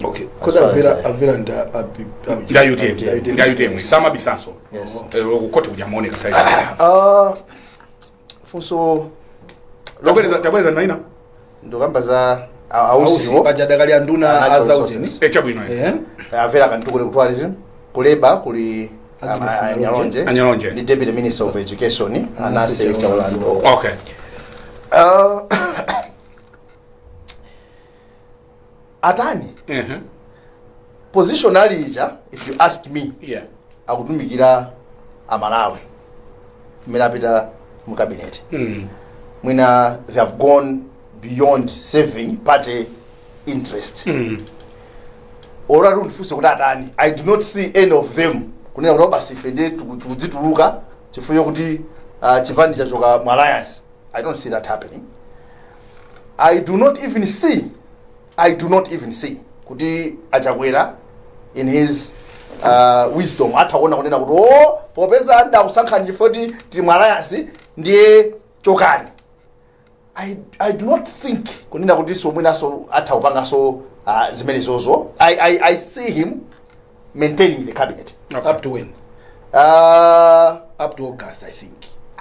Okay, because amvera amvera nda Nda UTM, nda UTM samabisanso. Yes. Kukoti kuja maoneka tayi. Funso. Tabweza, tabweza maina. Ndokamba za ausiwo. Paja dakali anduna Natural azautini. resources. Chabwino. Avera Kantukule ku tourism, ku labour kuli Agnes Anyalonje. Anyalonje. Ndi Deputy Minister of Education Anase Chaulando. Atani position ali ija, if you ask me, akutumikira Amalawi mmene apita mu cabinet. Mwina they have gone beyond serving party interest. Olati undifunse kuti atani, I do not see any of them kunena kuti basi ife ndiye tikudzituluka chifukwa chokuti chipani chachoka mu alliance. I don't see that happening. I do not even see kuti Achakwera in his wisdom atha kuona kunena kuti, "O, popeza ndakusankhani chifukwa kuti tili mu alliance, ndiye chokani." I do not think kunena kuti so mwinaso atha kupangaso zimenezozo. I see him maintaining the cabinet. Up to when? Up to August, I think.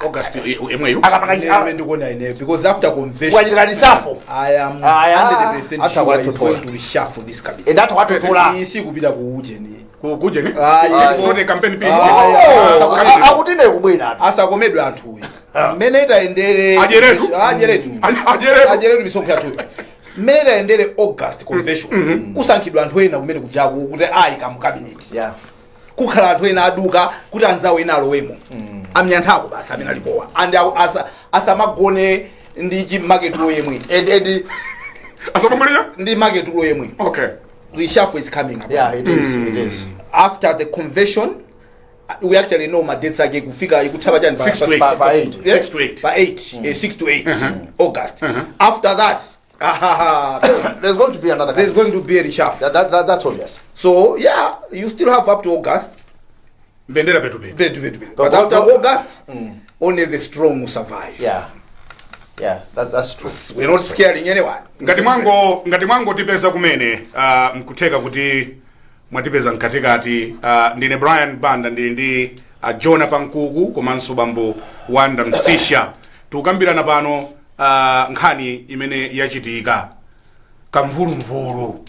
August imweyo. Akapaka. Ine ndikuona ine, because after convention Kwachitika reshuffle. I am Aya. 100% After sure he's kwatotola. going to reshuffle this cabinet. And atha kwatotola. Isi kupita ku ujeni. Kujeni. Ah, This is yes. not a campaign bill. Ah, yeah. Oh, akuti ine kubwera. Asakomedwe anthuyu mmene itayendere. Ajeretu. Ajeretu. Ajeretu. Ajeretu misonkho yathuyo. Mmene itayendere August convention, kusankhidwa anthu ena kumene kujaku kuti ayika mu cabinet. Kukhala anthu ena aduka kuti anzawo ena alowemo. Amnyanthako basi amene alipowa and asamagone ndi chimaketulo yemwe. And Asapangulira. Ndi maketulo yemwe. Reshuffle is coming up. Yeah, it is, it is. After the convention, we actually know ma dates ake kufika ikuthaba chani. 6 to 8. Pa 8. Yeah? 6 to 8. Pa 8, 6 to 8 August. After that, There's going to be another there's cabinet. going to be a reshuffle. That's obvious. So yeah, you still have up to August. Mbendera petu petu. Petu, petu, petu. But But after August, only the strong will survive. Yeah, that's true. We're not scaring anyone. Ngati mwango tipeza kumene, mkutheka kuti mwatipeza mkatikati. Ndine Brian Banda, ndili ndi Jona Pankuku komanso bambo Wanda Msisha. Tikukambirana pano nkhani imene yachitika, kamvulumvulu,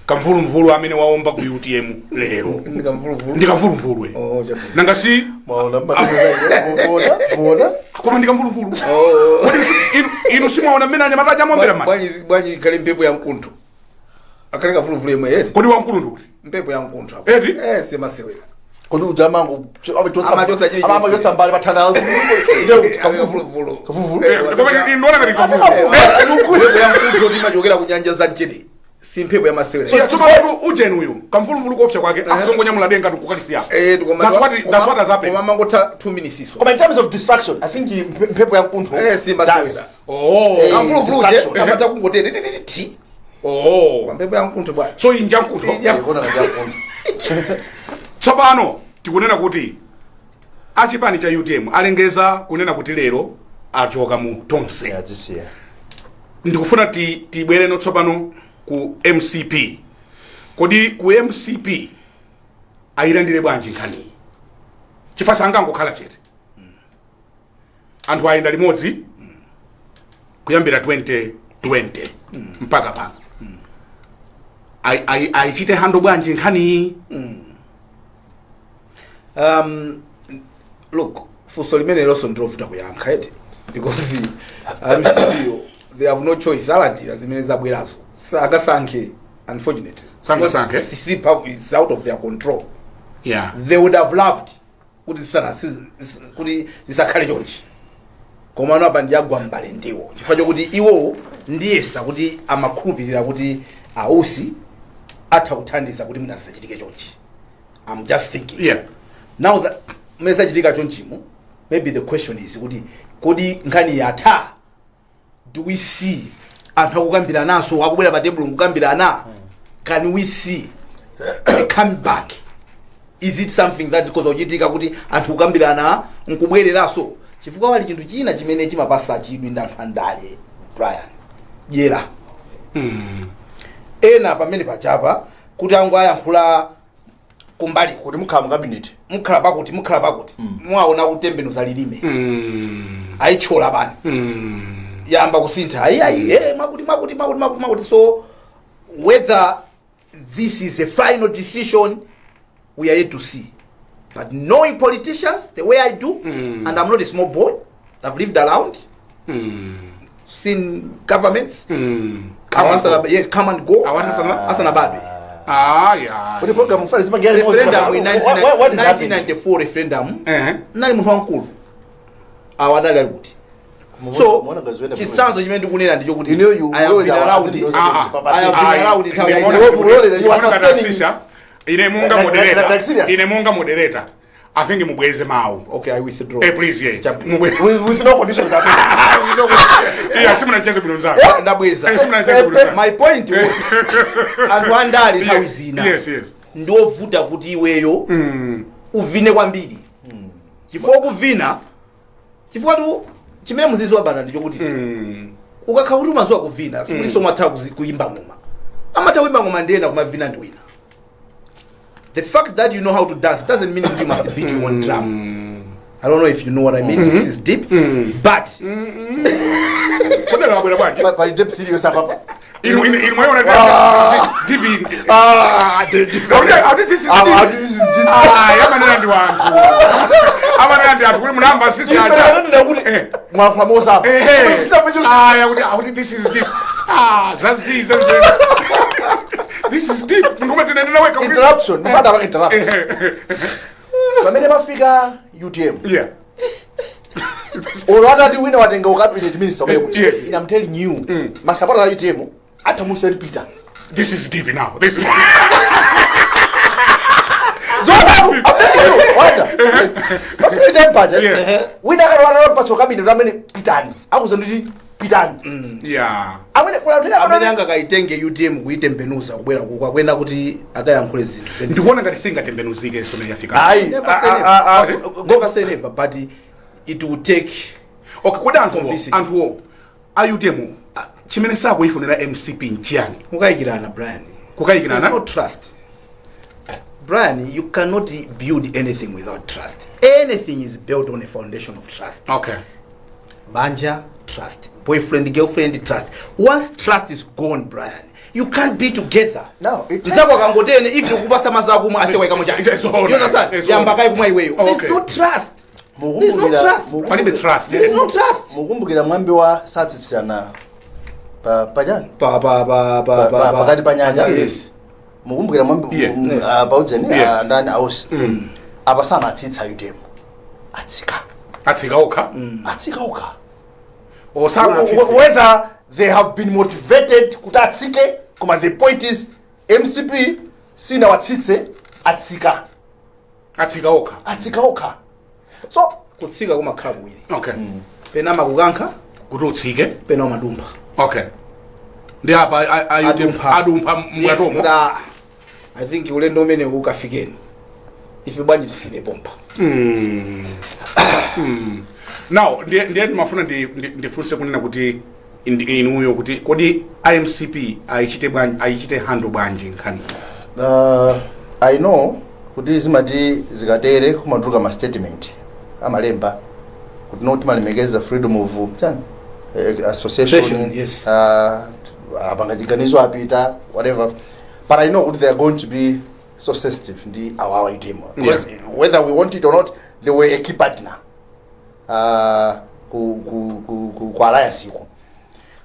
kamvulumvulu amene waomba ku UTM lero. Ndikamvuluvulu. Ndi kamvulumvulu. Oh, chabwino. Nanga si? Maona, muona, muona. Koma ndi kamvulumvulu. Oh. Kodi inu simwaona mmene anyamata ajamombera manja? Bwanji, bwanji kale mphepo ya mkuntho akhale kamvuluvulu yemwe yeti? Kodi wamkulu ndi kuti? Mphepo ya mkuntho apo. Eti? Eh, simasewera. Kodi uja amango Amachosa chilichonse. amachotsa mbali pathandala. Kamvuluvulu. Kamvuluvulu. Eh, koma ndiona ngati kamvuluvulu. Mphepo ya mkuntho timachokera ku nyanja za mchere, si mphepo ya masewera. So tsopano ujeni uyu kamvuluvulu kopsa kwake akuzongonyamula denga tikukakisiya. Eh. That's what has happened. Koma mangotha 2 minutes iso. Koma in terms of destruction, I think mphepo ya mkuntho Eh, si masewera. Oh. Eh. Kamvuluvulu je Destruction. amata kungotere ti. Oh. Mphepo ya mkuntho bwana. So inja mkuntho. Inja. Kuona ngati ya mkuntho. Tsopano tikunena kuti achipani cha UTM alengeza kunena kuti lero achoka mu Tonse. Yeah, this year. Ndikufuna tibwereno tsopano ku MCP. Kodi ku MCP ayilandire bwanji nkhaniyi? Chifukwa sangangokhala chete. Anthu ayenda limodzi kuyambira 2020 mpaka pano. Ayichite handle bwanji nkhaniyi? Look, funso limene lonso ndilovuta kuyankha eti, because MCP they have no choice, alandira zimene zabwerazo, sangasankhe, unfortunately. Sangasankhe. It's out of their control. They would have loved kuti kuti zisakhale chonchi, koma ano apa ndiyagwa mbale ndiwo chifukwa chokuti iwowo ndiyesa kuti amakhulupirira kuti Ausi atha kuthandiza kuti mwina zisachitike chonchi. I'm just thinking. Now that mmene zachitika chonchimo, maybe the question is kuti kodi nkhani yatha? Do we see anthu akukambiranaso, akubwera pa table nkukambirana? Can we see a comeback? Is it something that zikhoza kuchitika kuti anthu kukambirana nkubwereraso? Chifukwa pali chinthu china chimene chimapasa chidwi ndi anthu andale, Brian, dyera. Ena pamene pachapa kuti angu ayankhula kumbali kuti mukhala mu cabinet, mukhala pakuti, mukhala pakuti, mwaona kutembenuza lilime, ayitshola bani, yamba kusintha, ayi ayi, mwakuti mwakuti mwakuti mwakuti mwakuti. So whether this is a final decision, we are yet to see. But knowing politicians the way I do, and I'm not a small boy, I've lived around, seen governments come and, yes, come and go. Awa asanabadwe. Ah, yeah. Kuti program mfana zipangira Referendum in What is happening? 1994 referendum, nali munthu wamkulu, awa adali ali kuti? So Muona ngaziwenda. Chitsanzo chimene ndikunena ndichokuti You know you I have been around. Ah, I have been around nthawi Ndimaona Mulolera, you are ndimaona ngati sustaining. asisha, ine monga moderator, Like serious? ine monga moderator, I think mubweze mawu. Okay, I withdraw. Please, yeah. Chabwino. With no conditions happening. Yeah, simunacheze bwino mzangu. Ndabweza. Simunacheze bwino mzangu. My point was, anthu andali nthawi zina ndiovuta kuti iweyo uvine kwambiri, chifukwa kuvina, chifukwa tu chimene muziziwa bana ndichokuti ukakhala kuti umaziwa kuvina, sikuti somatha kuyimba ngoma. Amatha kuyimba ngoma ndiyena, kumavina ndi wina. The fact that you know how to dance doesn't mean you must beat your own drum. I don't know if you know what I mean. This is deep, but Kodi wabwera bwanji? Pali depth iliyo sapapa. Inu mwaona deep in. Ah, Auti this is Ah, deep. this is deep. Ah, amanena ndi wanthu. Amanena ndi anthu kuti munamba sisi Ife aja. ananena kuti mwafuna mosapa. Ah, ya kuti auti this is deep. Ah, zaziza mzee. This is deep. Munthu umadzinenera wekha Interruption, mfana paka interruption. Pamene pafika UTM, olo atati wina watenga ucabinet minister umene kuti, I'm telling you, masapota a UTM athamusa Peter. This is deep now. This is Zoona, I'm telling you, wanda. Yes. Pafika time paja. Wina akati patso cabinet amene pitani. Akuza nditi pitani. Amene kula Amene angakaitenge UTM kuitembenuza kubwera kuko akwena kuti akayankhule zinthu zeni. Ndikuona ngati singatembenuzike somene yafika. Ayi, Never say never. ah, ah, ah. Never say never, but it will take Okay, kodi anthuwo convincing. anthuwo a UTM, chimene sakuifunira MCP nchiyani? Kukayikirana, Brian. Kukayikirana? There's no trust, Brian. You cannot build anything without trust. Anything is built on a foundation of trust. Banja, trust. Boyfriend, girlfriend, trust. Once trust is gone, Brian, you can't be together. No, it Mzako akangotene, if ukupasa mazakumwa asewaikamo. It's all You understand? It's all Yamba kai kumwa iweyo. There's no trust. There's no trust. Palibe trust. There's no trust. Mukumbukira mwambi wa satsitsirana pa pachani? Pa pa pa pa Pakati pa nyanja. Yes. Mukumbukira mwambi Yeah. Yes. paujeni ndani ausi apa sanatsitsa UTM, atsika. Atsika okha. Atsika okha. Osana atsitsa. Whether they have been motivated kuti atsike, koma the point is MCP sinawatsitse, atsika. Atsika okha. Atsika okha, so Kutsika kumakhala kuwiri. Pena makukankha Kuti utsike. pena umadumpha. Okay, ndi apa a UTM Adumpha. Adumpha Yes, mwatomo. I think ulendo umene ukafikeni ife bwanji tisile pompa. Now ndiye ndimafuna ndifunse kunena kuti inuyo kuti kodi IMCP ayichite bwanji, ayichite handle bwanji nkhani? I know kuti zimati zikatere kumatuluka ma statement amalemba kuti no, timalemekeza freedom of chani, association. Association, yes. Apanga chiganizo, apita, whatever, but I know kuti they are going to be so sensitive ndi awawa UTM because whether we want it or not, they were a key partner ku alliance iko.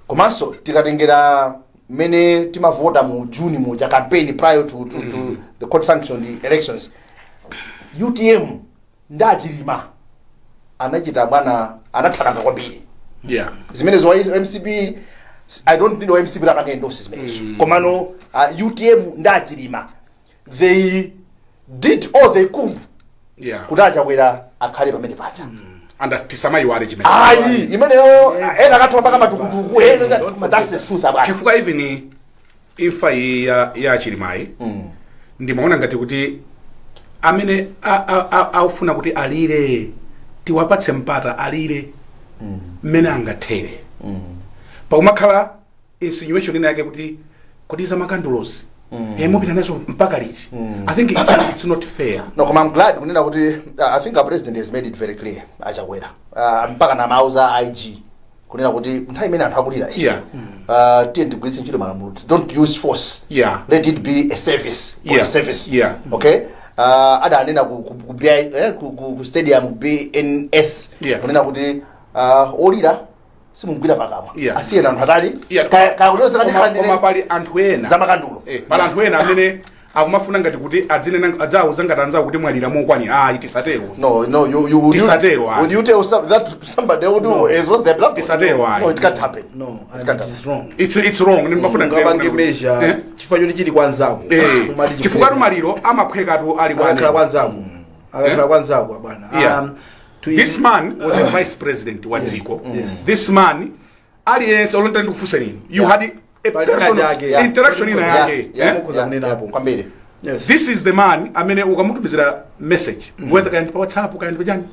Komanso tikatengera mmene timavota mu June muja, campaign prior to the court sanctioned elections, UTM ndachilima anachita bwana, anathalanga kwambiri zimenezo wa MCP. I don't need wa MCP lapanga endorse zimenezo, komano UTM ndachilima, they did all they could kuti achakwera akhale pamene pacha. And tisamayiwale chimene. Ayi, imeneyo ena akathiwa mpaka matukutuku ena, but that's the truth abwana. Chifukwa even imfa iyi ya Chilimayi, ndimaona ngati kuti amene aufuna kuti alire, tiwapatse mpata alire mmene angathere. Pakumakhala insinuation ina yake kuti Kodi za makandulozi mupita nazo mpaka liti? I think it's not fair. No, koma I'm glad kunena kuti I think our president has made it very clear, Achakwera, mpaka na mauza IG kunena kuti nthawi imene anthu akulira, tiye tigwiritse ntchito malamulo, don't use force, let it be a service or a service. Okay, adanena ku BI, ku stadium, ku BNS, kunena kuti olira simugwira pakamwa, asiyena anthu atali kaya kuti Koma pali anthu ena zamakandulo. Pali anthu ena amene akumafuna ngati kuti adzinena, adzawuza ngati anzawo kuti mwalira mokwanira. Ayi, tisatero. No, you would Tisatero, you, ayi. would you tell that to somebody who has lost their loved one? Tisatero, ayi. No, it can't happen. No, It and can't it is wrong. It's wrong. Ndimafuna Ungapange measure chifukwa choti chili kwa nzako. Umati Chifukwa maliro amaphwekatu ali kwa Akakhala kwa anene. nzako, akakhala kwa nzako, abwana. This man was a vice president wa dziko. This man, aliyense olonda, ndikufunsa nini, you had a Pali personal ina yake. interaction ina yake. Mukhoza kunenapo. Kwambiri. This is the man amene ukamutumizira message, whether kaya ndi pa WhatsApp, kaya ndi pachani,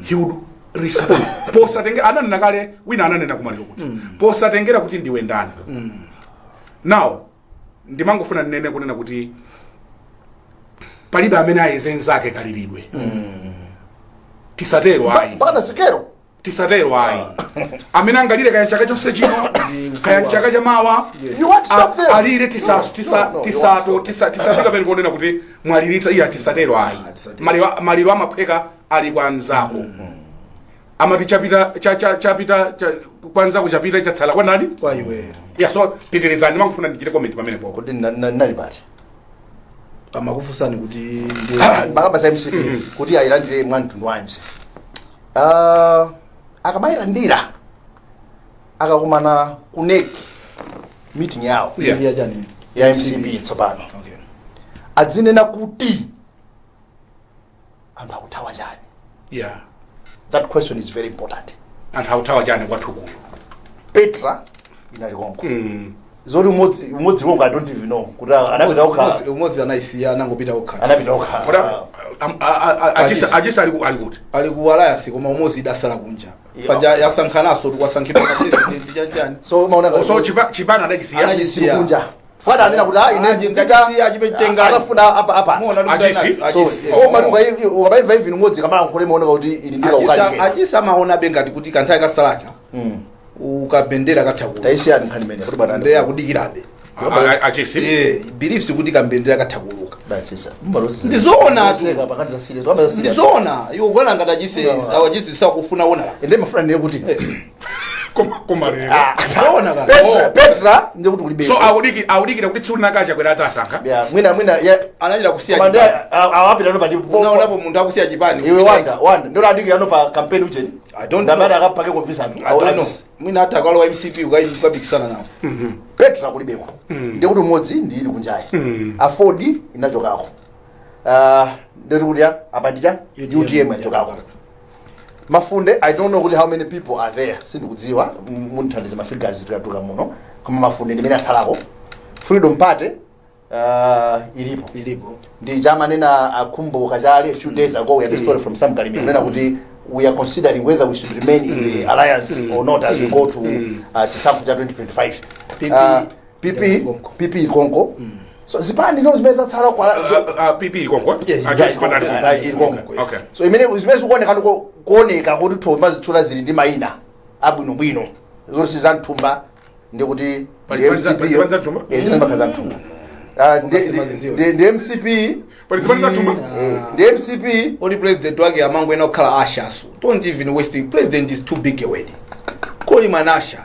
he would respond posatengera. Ananena kale, wina ananena kumaliro kuti posatengera kuti ndiwe ndani. Now ndimangofuna ndinene kunena kuti palibe amene ayeze nzake kaliridwe. Tisatero, ayi. Mpaka na sikero. Tisatero, ayi. Amene angalire kaya chaka chonse chino, kaya chaka chamawa, You want to stop them? Alire tisa No, tisa no, no, you tisato won't stop. tisafika pene kunena kuti mwaliritsa iya. Tisatero, ayi. Tisatero. Maliro amaphweka ali kwa anzako. Amati chapita chapita kwa anzako, chapita chatsala kwa ndani? Kwa iwe. Yeah, so pitirizani, ndimangofuna ndichite comment pamene popo. Kuti nali pati? Amakufunsani kuti ndi Makamba za MCP kuti ayilandire mwamtundu wanji. Akamayilandira, akakumana ku NEC meeting yawo ya chani? Ya MCP tsopano. Adzinena kuti anthu akuthawa chani? That question is very important. Anthu akuthawa chani kwathu kuno? Petra inali konko. Zoti umodzi umodzi wonga, I don't even know kuti anapita okha. Umodzi anayisiya, anangopita okha. Anapita okha. Kodi Achisa ali kuti? Ali ku Alliance, koma Umodzi idasala kunja. Paja yasankhanaso, kwasankhidwa ka president chanchani. So umaona So chipana adachisiya. Anachisiya. Kunja fada anena kuti ah, ine Ndachisiya, achipetengani. Anafuna apa apa. Achisi? So oh, ukabaimva even umodzi kamala nkhole, maoneka kuti ili ndika ukalike. Achisa amaonabe ngati kuti kanthawi kasalacha ukabendera katha. Taisiya nkhani imene kuti bwana. Ndiye akudikirabe. Achisi. Believes kuti kambendera katha kuluka. Dasisa. Ndizoona tu. Pakati za serious, wamba za serious. Ndizoona iwo kuona ngati Achise awachisi sakufuna ona. Ende mafuna ndiye kuti Koma lero Zoona ka. Petra, Petra ndiye kuti kulibe. So awudikira kuti tsiku linaka Achakwera atasankha. Yeah, mwina ya Anachita kusiya koma ndiye chipani. awapita no pa ndipo. Unaonapo munthu akusiya chipani? Iwe wanda wanda ndio adikira no pa campaign ucheni. I don't Ndamene know. akapake convince anthu. I don't know. Mwina hata akalowa MCP ukapikisana nawo. Petra kulibeko, ndiye kuti Umodzi ndi ili kunjayi, Aford inachokako. Ah, ndiye kuti apa ndija UTM yachokako. Mafunde, I don't know kuti how many people are there, sindikudziwa. Munthandize ma figures tikatuka muno. Koma Mafunde ndimene atsalako. Freedom Party ilipo. Ilipo. Ndi chamanena Akhumbo Kachali a few days ago, we had a story from Sam Kalimi kunena kuti we are considering whether we should remain in the alliance or not as we go to chisankho cha 2025. PP. PP. Konko. PP konko. So zipani ndo zimene zatsala kwa PP konko. Yes. Achisi pandali. Ili konko. So imene zimene zikuoneka kuoneka kuti thoma zitchula zili ndi mayina abwinobwino zoti sizamthumba, ndi kuti Pali ndi zipani MCP. zipani za mthumba? Eh, zina zimakhala za mthumba. Ah, Simaziziwa. ndi MCP. Pali zipani za mthumba? Eh, ndi MCP. Oti president wake amangwena kukhala usher. Don't even waste it. President is too big a word. Call him an usher.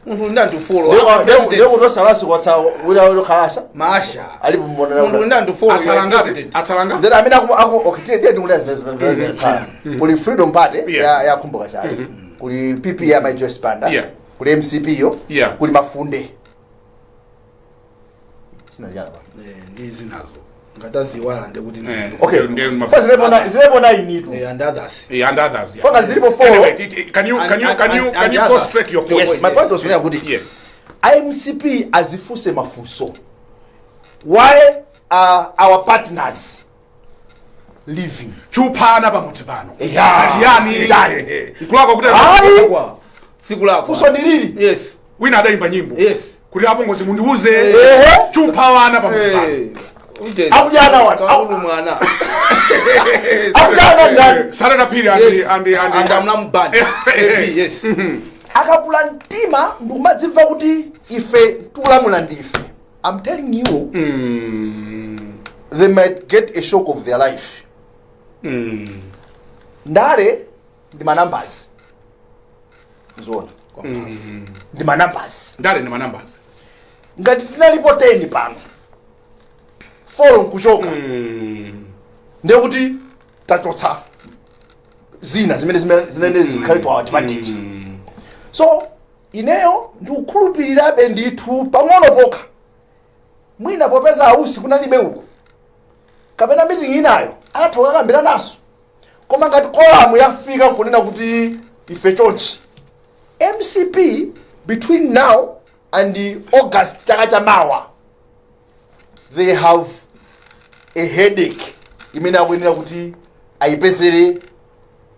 Munthu ndi anthu follow. Ndekuti osalasi kwatsa wina lokhalasa. Ma usher. Alipo mbonera. Munthu ndi anthu follow. Atsala ngati? Atsala ngati? Then amene aku aku okay, tiye ndikulera zimene zatsala. Kuli Freedom Party ya Khumbo Kachali, kuli PP ya Mai Joyce Banda, kuli MCP yo, kuli Mafunde. Chinali pa. Ndi zinazo ngataziwala ndekuti Okay. Ndiye Fa zilepo initu. And others. Yeah, and others, yeah. Fanga zilipo four. Anyway, can you can you can you can And you go others. straight to your point? Yes, my point was kunena kuti IMCP azifuse mafunso: why are our partners leaving? Chuphana pamudzi pano. Yeah. Chiyani? Chani? Nkulakwa kuti Ayi. Kwa siku lako. Funso ndilili. Yes. Wina adayimba nyimbo. Yes. Kuti apongozi mundiuze Ehe. chupha wana pamuzana. Akujana wana. Kaulu mwana. Akujana ndani? Sarah Phiri and Yes. and And Amlamu Band. AB, yes. Akakula mtima ndikumadzimva kuti ife tikulamula ndife, I'm telling you, they might get a shock of their life. Ndale ndi manumbers, zoona, ndi manumbers. Ndale ndi manumbers. Ngati tinalipo 10 pano, 4 nkuchoka, ndekuti tachotsa zina zimene zikhale to our advantage. So ineyo ndikukhulupirirabe ndithu pang'ono pokha, mwina popeza ausi kunalibe uku kapena meeting inayo akatha kukakambira naso, koma ngati quorum yafika nkunena kuti ife chonchi, MCP between now and August chaka chamawa, they have a headache imene akuyenera kuti ayipezere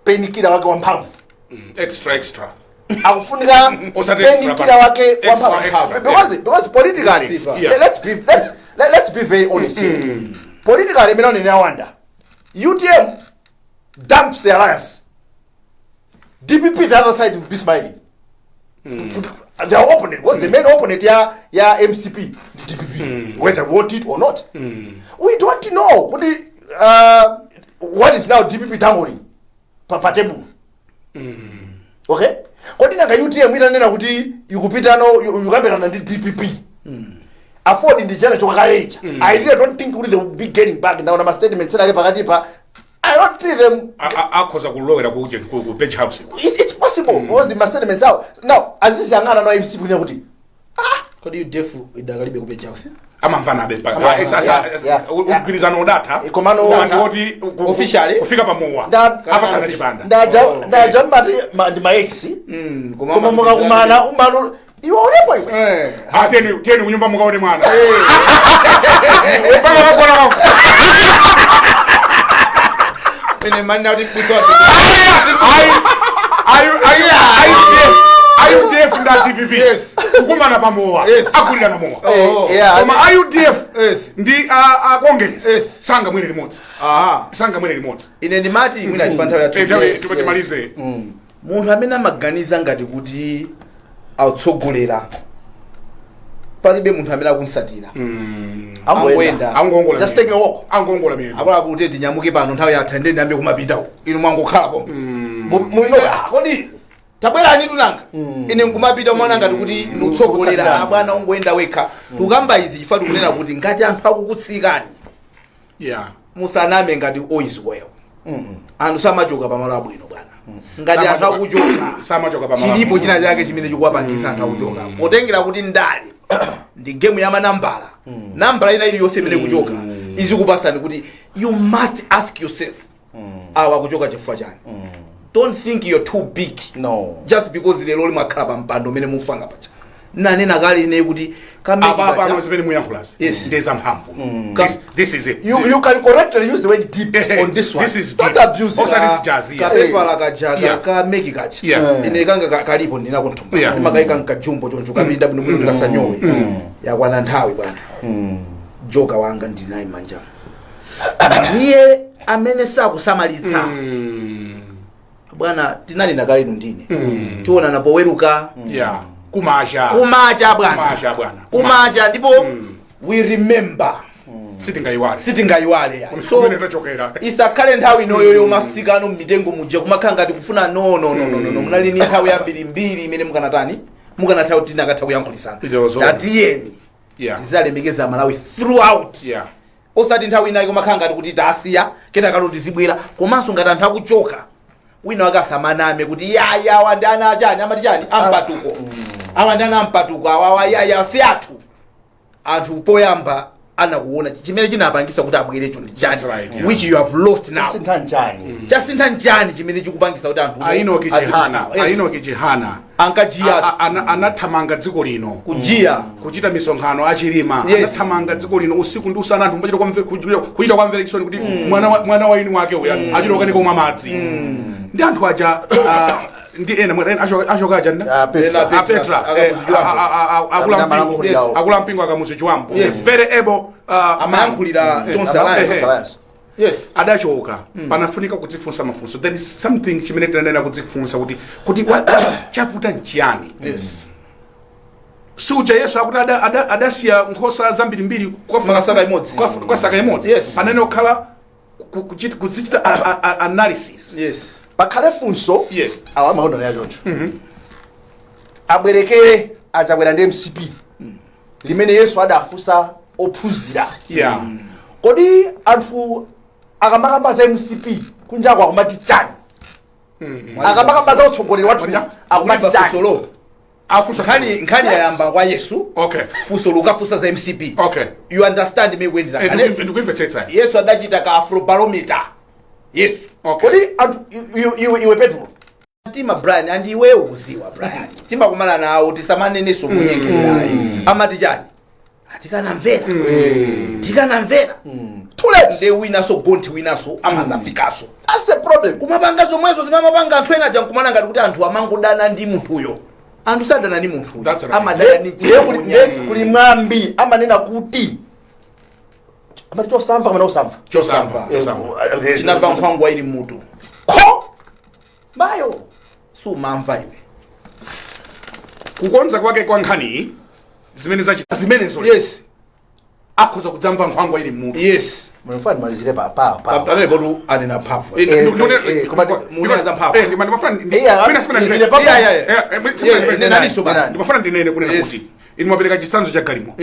painkiller wake wamphamvu. Extra extra. Akufunika Osati extra, painkiller wake extra, wamphamvu extra, because politically, Siva. let's be very honest here. Politically, imene onene awanda UTM dumps the alliance, DPP, the other side, will be smiling. Their opponent was the main opponent ya MCP, the DPP, whether we want it or not. We don't know kuti what is now DPP dangling pa table. Okay, kodi nanga UTM itanena kuti ikupitano, ikukambirana ndi DPP, AFORD ndi chana chokakalecha, I really don't think kuti they will be getting back. Ndaona ma statements ake pakatipa, I don't see them. Akhoza kulowera ku Page House. It's possible because ma statements awo now aziziyang'ana no MCP kunena kuti Kodi UDF idakalibe ku Page House? Amamvana abe mpaka Amamvana, yeah. ugwirizano udatha. Komano- Anthu oti Officially? kufika pamowa apatsana chipanda. Ndaja Oh. ndaja mmati ndi ma ex, koma mukakumana umano iwe ulipo iwe. Ah, tiyeni tiyeni kunyumba mukaone mwana mpaka kakona kako. Ine manena kuti mbuso wati Ayi ayi ayi, UDF nda DPP kukumana pamowa, agulirana mowa. Oh. Koma UDF ndi a Congress sangamwere limodzi. Aha. Sangamwere limodzi. Ine ndimati mwina chifukwa nthawi yathu. Nthawi timalize. Munthu amene amaganiza ngati kuti akutsogolera, palibe munthu amene akunsatira, angoyenda. Angongola. Just take a walk. Angongola miyendo. Apola kuti tinyamuke pano, nthawi yatha, ndiye ndiyambe kumapita uko, inu mwangokhalapo. Kodi tabwerani tunanga, ine nkumapita, umwana ngati kuti ndikutsogolera. Kutsatira. Bwana, ungoyenda wekha. Tukamba izi chifukwa tikunena kuti ngati anthu akukutsikani, musaname ngati all is well. Anthu samachoka pamalo abwino, bwana. Ngati anthu akuchoka, Samachoka pamalo chilipo abwino. china chake chimene chikuwapangisa anthu akuchoka, potengera kuti ndale ndi game ya manambala. Nambala ina iliyonse imene kuchoka izikupasani kuti you must ask yourself, awa akuchoka chifukwa chani? Don't think you're too big No. just because lero limwakhala pa mpando umene mufanga pacha. Nanena kale ine kuti kameki Apa pano zimene muyankhulazi ndi zamphamvu. This is it. You can correctly use the word "deep" on this one. This is Don't deep. abuse it. Osati zijazi, yeah. Kapepala kajaka ka MEC kacha, ine kanga kalipo ndinako nthumba, ndimakayika nkajumbo choncho, kapinda bwinobwino ndikasanyowe. Yakwana nthawi, bwana. Joka wanga ndinayi manja, ndiye amene sakusamalitsa, bwana. Tinali kale inu ndine, tionana poweruka. Yeah, kumacha. Kumacha, bwana. Kumacha, bwana. Kumacha, ndipo we remember. Sitingayiwale. Sitingayiwale yani. So kumene tachokera. Isakhale nthawi inoyo yomasikano mmitengo muja kumakhala ngati kufuna. No, no, no, no, no, no. Munali ni nthawi yambirimbiri imene mukanatani, mukanatha kuti tinakatha kuyankhulisana. Izo. Tatiyeni tizalemekeza Malawi throughout, osati nthawi inayi kumakhala ngati kuti tasiya, kenaka tizibwera. Komanso ngati anthu akuchoka, wina wake asamaname kuti yaya, awa ndi ana achani, amati chani, ampatuko, awa ndi ana ampatuko, awawa yaya si athu. Anthu poyamba anakuona chimene chinapangisa kuti abwerecho ndi chani, That's right, yeah. which you have lost now. Sintha njani? Chasintha njani chimene chikupangisa kuti anthu A Enoch Chihana, Yes. A Enoch Chihana Ankajiya. Anathamanga dziko lino kujiya. Kuchita misonkhano achilima. Anathamanga dziko lino usiku ndi usana, anthu mbachita kuchita kwamvera chisoni kuti mwana wa ini wake uya achita kukanika kumwa madzi ndi anthu aja. Ndi ena mwati achoka aja nda? Ah, Petra. Ena. A Petra. Akamuzu Chiwambo. Akula Amene mpingo. amalankhulirawo. Akula mpingo Akamuzu Chiwambo. Yes. Very able Amayankhulira Tonse Alliance. Alliance. Yes. Adachoka, panafunika kudzifunsa mafunso. There is something chimene tinanena kudzifunsa kuti chavuta nchiyani? Yes. Suja Yesu akuti adasiya nkhosa zambirimbiri Kumakasaka imodzi. Kukasaka imodzi. Yes. Panene okhala kuzichita analysis. Yes. Pakhale funso. Yes. Awa amaona nayo choncho, abwerekere aChakwera ndi MCP limene Yesu adafunsa ophunzira: "Kodi anthu akamakamba za MCP kunjako akumati chani? Akamakamba za utsogoleri wathu akumati chani?" Funsolo. Afunsa. Nkhani yayamba kwa Yesu. Funso lukafunsa za MCP. You understand me kuyendera Eh, kale? Ndikuimvetsetsa. Yesu adachita ka afrobarometer, Yesu. Kodi anthu, iwe Petro? Tima Brian, and iweyo ukuziwa Brian, timakumana nawo, tisamaneneso munyengererayi. Amati chani? Tikanamvera, tikanamvera. Too late. Nde winaso gonthi, winaso amazafikaso. That's the problem. Kumapanga zomwezo zimamapanga anthu ena aja, nkumana ngati kuti anthu amangodana ndi munthuyo. Anthu sadana ndi munthuyo. That's right. Amadana ndi Ndiye kuli mwambi amanena kuti, amati chosamva kamene osamva. Chosamva, chosamva. Chinamva nkhwangwa ili mutu. Kho mayo. Sumamva iwe. Kukonza kwake kwa nkhaniyi, zimene zachita zimenezo, akhoza kudzamva nkhwangwa ili mutu. Yes. Mfana, malizire pa pa pa. Pamene potu anena mphamvu. Munena za mphamvu. Yeah, nenaniso bana. Ndimafuna ndinene kunena kuti inu mwapereka chitsanzo cha galimoto.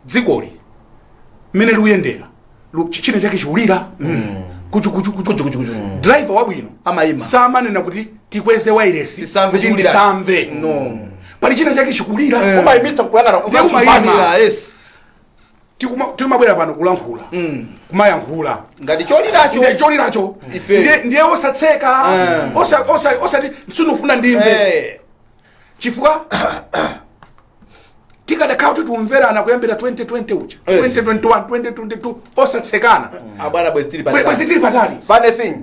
Dzikoli mmene likuyendera, china chake chikulira kuchu kuchu kuchu. Kuchu, kuchu, kuchu. Driver wabwino Amayima. samanena kuti tikweze wairesi Tisamve kuti chikulira. ndisamve. No. Pali china chake chikulira. Umayimitsa nkuyang'ana. Ndiye umayima. Yes. Timabwera pano kulankhula, kumayankhula Ngati choliracho. Ndiye choliracho. Ife. Ndiye osatseka, osati sinufuna ndimve, chifukwa tikadakhala kuti tikumverana kuyambira 2020 uja, 2021, 2022, osatsekana, Abwana, bwezi tili bwezi tili patali. Funny thing,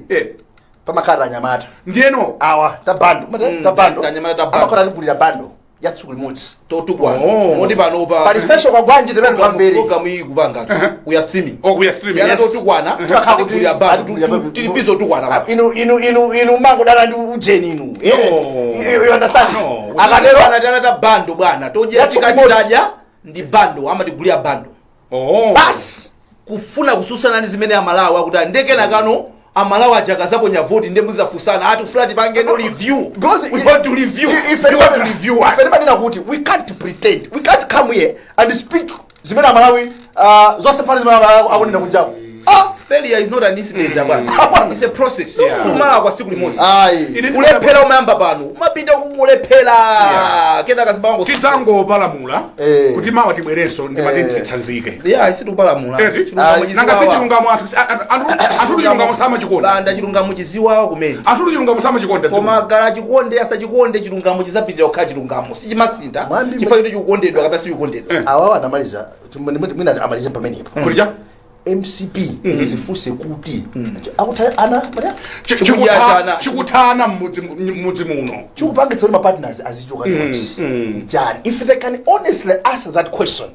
pamakhala anyamata Ndiyeno awa tabando tabando. Tanyamata tabando. Amakhala atigulira bando ya tsiku limodzi. Totukwana. Oh. Moti panopa Pali special kwa Gwanji temene mwamvere. Program iyi kupanga, we are streaming. Oh, we are streaming. Yana Yes. totukwana, atigulira bando, tili busy otukwana pano. Inu mangodana ndi ujeni inu. No. You understand? No. Akatero Akatero tana ta bando bwana, todya. Ya tsiku Tikatidadya ndi bando, amatigulira bando. Oh. Basi. Kufuna kususana ndi zimene Amalawi akuti ndekena kano Amalawi aja akazaponya voti, ndiye muzafunsana ati ufuna tipangeno review. Because We want to review. We want to review what? Ife timanena kuti we can't pretend, we can't come here and speak zimene Amalawi, zonse pale zimene Amalawi akunena kunjaku, ah. Failure is not an incident, bwana, it's a process. Sumala kwa siku limodzi. Ayi. Kulephera umayamba pano, umapita kumulephera, kenaka zibango. Tidzangopalamula Eh. kuti mawa tibwerenso, ndimati titsanzike. Yeah, isitupalamula. Eti? Nanga si chilungamo? Anthu chilungamo samachikonda. Banda, chilungamo chiziwawa kumene. Anthu chilungamo samachikonda. Koma gala chikonde asachikonde, chilungamo chizapitirira kukhala chilungamo, sichimasintha chifukwa choti chikukondedwa kapena sichikukondedwa. Awawa anamaliza, mwina amalize pamenepo. Kuti cha MCP izifunse kuti akutha ana maria. Chikuthana mmudzi muno. Chikupangitsa kuti mapartners azichoka chonchi njani? If they can honestly answer that question,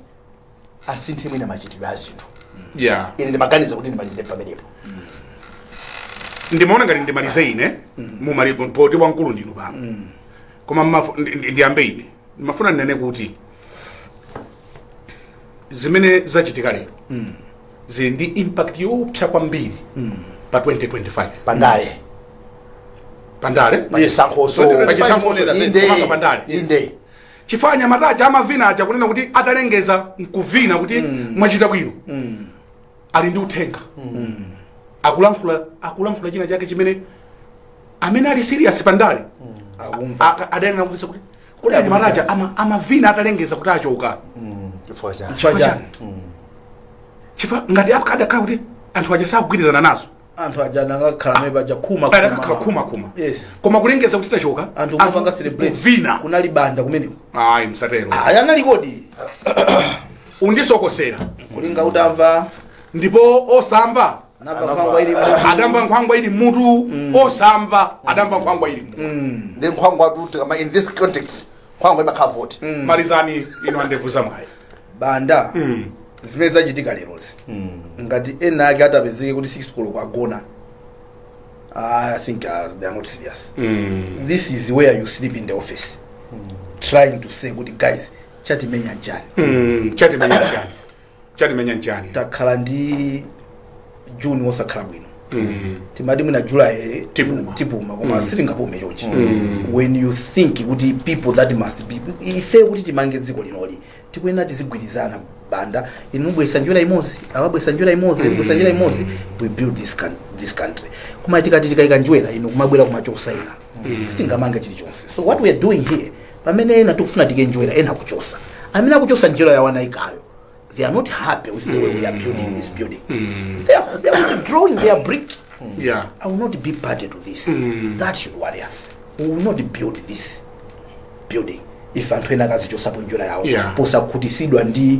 asinthe mwina machitidwe a zinthu. Ine ndimaganiza kuti ndimalizire pamenepo. Ndimaona ngati ndimalize ine mumali poti wamkulu ndinu pano, koma ndiyambe ine. Ndimafuna ndinene kuti zimene zachitika lero zili ndi impact yoopsa kwambiri pa 2025. Pandale. Pandale. Pachisankhoso. Pachisankhoso. Inde. Komanso pandale. Inde. Chifukwa anyamata aja amavina aja, kunena kuti atalengeza nkuvina kuti mwachita bwino, ali ndi uthenga, akulankhula china chake chimene amene ali serious pandale Akumva. Adanena kumvetsa kuti kodi anyamata aja amavina atalengeza kuti achoka Chifukwa chani? Chifukwa chani? Chifukwa ngati akadakhala kuti anthu aja sakugwirizana nazo, Anthu aja anakakhala amene paja khuma. Adakakhala khuma khuma. Koma kulengeza kuti tachoka, Anthu kumapanga celebrate. kuvina. Kunali banda kumeneko. Ayi, msatero. Aya, analikodi. Undisokosera. Kulinga utamva. Ndipo osamva Anamva nkhwangwa ili mutu. Adamva nkhwangwa ili mutu, osamva adamva nkhwangwa ili mutu. Ndi nkhwangwa kuti kama in this context nkhwangwa imakhala voti. Malizani inu andevu zamwayi. Banda, zimene zachitika lerozi, ngati ena ake atapezeke kuti 6 koloko agona, I think they are not serious. This is where you sleep in the office trying to say kuti, "Guys, chatimenya nchani?" Chatimenya nchani? Chatimenya nchani? Takhala ndi June wosakhala bwino. Timati mwina July Tipuma. tipuma, koma sitingapume chonchi. When you think kuti people that must be ife kuti timange dziko linoli, tikuyenera tizigwirizana. Banda, inu mubwesa njira imodzi, awabwesa njira imodzi, bwesa njira imodzi, we build this country. Koma tikati tikayika njwera, inu kumabwera kumachosa ina, sitingamange chilichonse. So what we are doing here, pamene ena tikufuna tike njwera, ena akuchosa. Amene akuchosa njira yawo anayikayo, they are not happy with the way we are building this building. They are withdrawing their brick. I will not be party to this. That should worry us. We will not build this building if anthu ena akazichosapo njira yawo posakhutisidwa ndi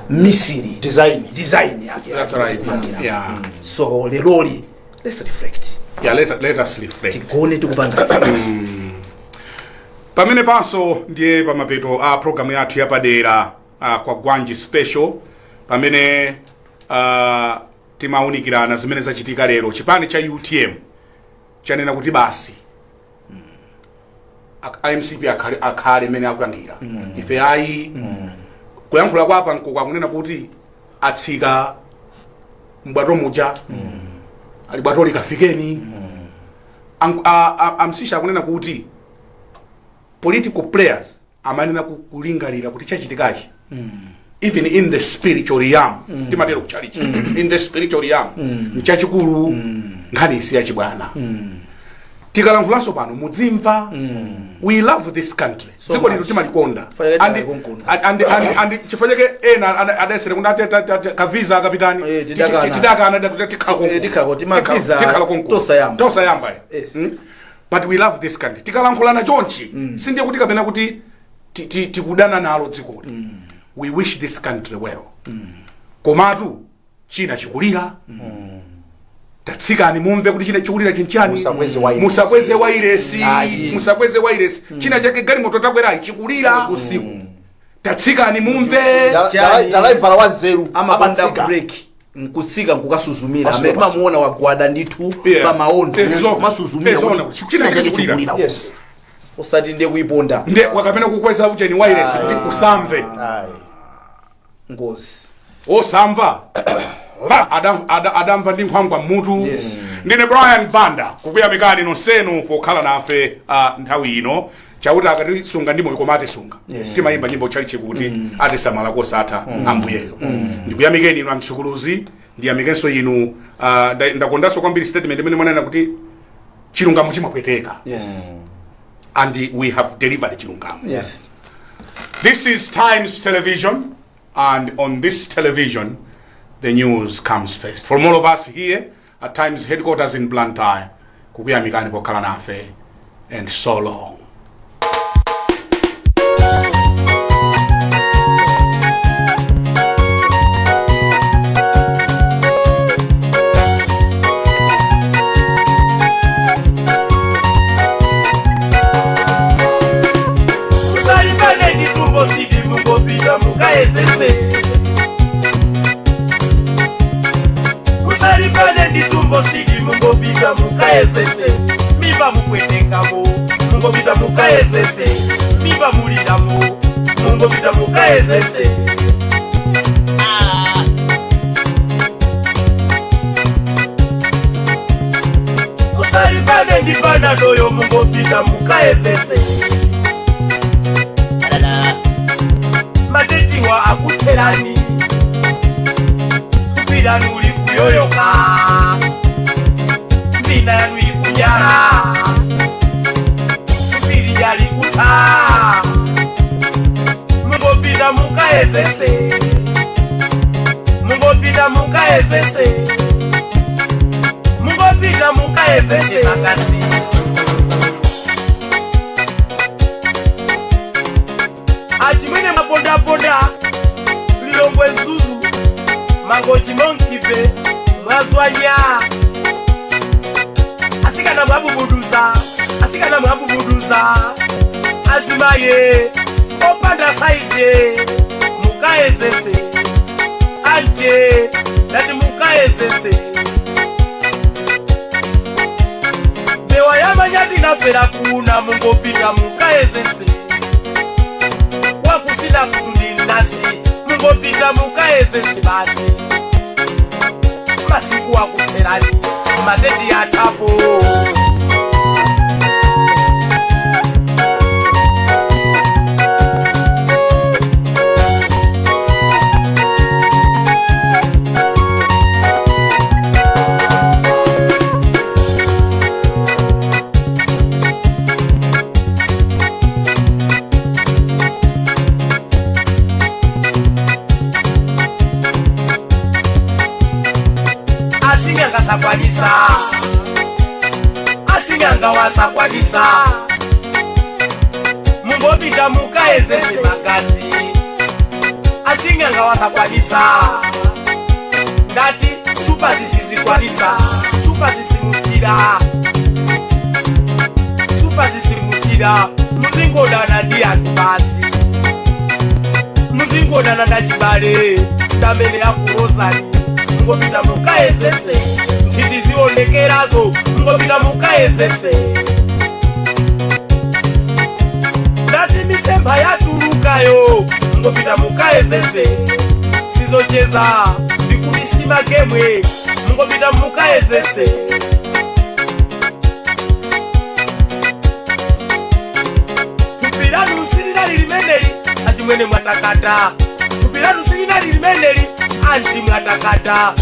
misiri Design. Design yake. That's right. Kumangira. So leroli, let's reflect. Yeah, let us reflect. Tigone tikupanga reflect. Pamene panso ndiye pamapeto a programu yathu yapadera kwa Gwanji Special, pamene timawunikirana zimene zachitika lero. Chipani cha UTM chanena kuti basi, IMCP akhale mmene akupangira, ife ayi. Kuyankhula kwa panko kwakunena kuti atsika mbwato muja, ali bwato likafikeni. Amsisha akunena kuti political players amanena kulingalira kuti chachitikachi, even in the spiritual realm, timatero kuchalichi, in the spiritual realm nchachikulu, nkhani isi yachibwana. Tikalankhulaso pano mudzimva, we love this country. So Dziko lino much. timalikonda. Chifukwa chake And- and chifukwa chake ena adayesera kuti kavisa akapitani. Tidakana. Tidakana kuti tikhala konko. Tikhala timavisa. Tikhala konko. Tosayamba. Tosayamba. Yes. But we love this country. Tikalankhulana chonchi, sindiye kuti kapena kuti tikudana nalo dzikoli. We wish this country well, komatu china chikulira. Tatsikani mumve kuti china chikulira chinchani. Musakweze wairesi. Musakweze wairesi. Ayi. Musakweze wairesi. China chake galimoto takwerayi chikulira usiku. Tatsikani mumve. Chani. Dalaivala wa nzeru amaponda amatsika. Break nkutsika nkukasuzumira. Pasula, Amene pasula. timamuona wagwada ndithu pamaondo, kumasuzumira kuti China china chake chake chikulira. chikulira. Usati ndiye kuiponda. Nde wakamene kukweza ucheni wairesi kuti usamve. Ayi. Ngozi. Osamva adamva ndi nkhwangwa mmutu. Ndine Brian Banda, kukuyamikani nonsenu pokhala nafe nthawi ino. Chakuti akatisunga ndi moyo, koma atisunga. Timayimba nyimbo chalichi kuti atisamala kosatha Ambuyeyo. Ndikuyamikeni inu amtsukuluzi, ndiyamikenso inu. Ndakondanso kwambiri statement imene mwanena kuti chilungamo chimapweteka and we have delivered chilungamo. This is Times Television, and on this television, the news comes first. From all of us here at Times headquarters in Blantyre, kukuyamikani pokhala nafe, and so long. Musalimbane ndi tumbo sidi, mungopita mukayezese. Musalimbane ndi tumbo sidi, mungopita mukayezese. Mimba mupwetekamo, mungopita mukayezese. Mimba muliramo, mungopita mukayezese. Ah. Musalimbane ndi panadoyo, mungopita mukayezese. Matetiwa akutherani, thupi lanu likuyoyoka, mbina yanu ikunyala, thupi lija likutha, mungopita mukayezese, mungopita mukayezese, mungopita mukayezese magazi. Achimwene mapondaponda, Lilongwe, Zuzu, Mangochi, Monkipe, mwazwanya. Mwabubuduza, asikana mwabubuduza, azimaye opanda saize, mukayezese. Ante ndati mukayezese. Mbewa yamanyazi inafera kuna, mungopita mukayezese. Wakusina kutundi nasi, mungopita mukayezese basi. Masiku akutherani, madeti athapo. Asing'anga sakwanisa, asing'anga wasakwanisa, mungopita mukayezese magazi. Asing'anga wasakwanisa, ndati supa zisizikwanisa, supa zisimuchira, supa zisimuchira. Muzingodana ndi anthu basi, muzingodana ndachibale tamene akulozani. Mungopita mukayezese, nthiti zionekerazo, mungopita mukayezese. Ndati misempha yatulukayo, mungopita mukayezese. Sizocheza, ndikuti makemwe, mungopita mukayezese. Thupi lanu silinali limeneli, achimwene, mwatakata. Thupi lanu silinali limeneli, anti, mwatakata.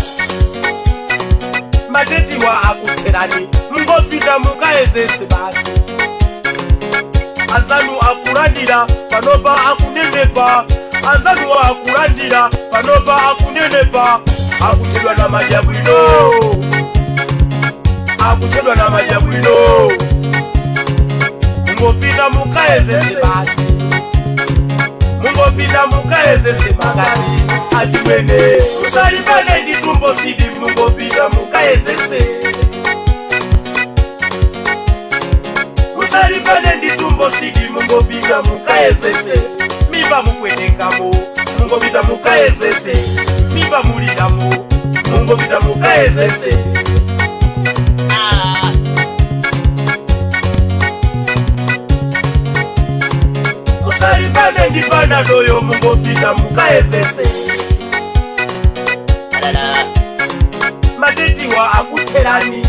Matetiwa akutherani, mungopita mukayezese basi. Anzanu akulandira panopa akunenepa, anzanu akulandira panopa akunenepa, akuchedwa na madya bwino, akuchedwa na madya bwino. Mungopita mukayezese basi, mungopita mukayezese magazi. Achimwene, musalipane ndi tumbo sidi, mungopita mukayezese. Musalipane ndi tumbo sidi, mungopita mukayezese. Mimba mukwetekamo, mungopita mukayezese. Mimba muliramo, mungopita mukayezese. Musalipane ndi panadoyo, mungopita mukayezese. Matetiwa akutherani,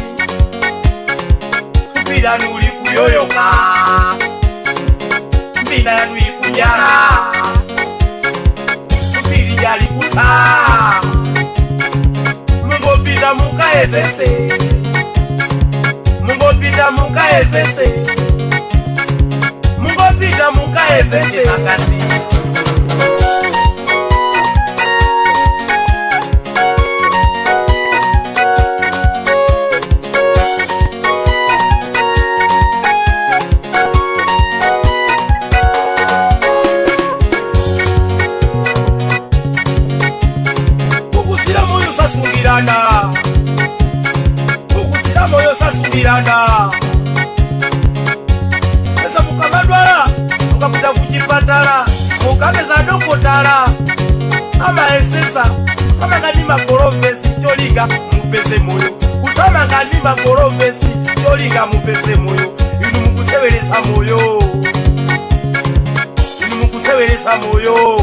thupi lanu likuyoyoka, mbina yanu ikunyala, thupi lija likutha, mungopita mukayezese, mungopita mukayezese, mungopita mukayezese magazi. Kukuzira moyo sasungirana, kukuzira moyo sasungirana. Esa mukamadwala, mukapita kuchipatala, mukapeza dokotala amayesesa kuthamanga ndi magolovesi cholinga mupeze moyo, kuthamanga ndi magolovesi cholinga mupeze moyo. Inu mukuseweresa moyo, inu mukuseweresa moyo.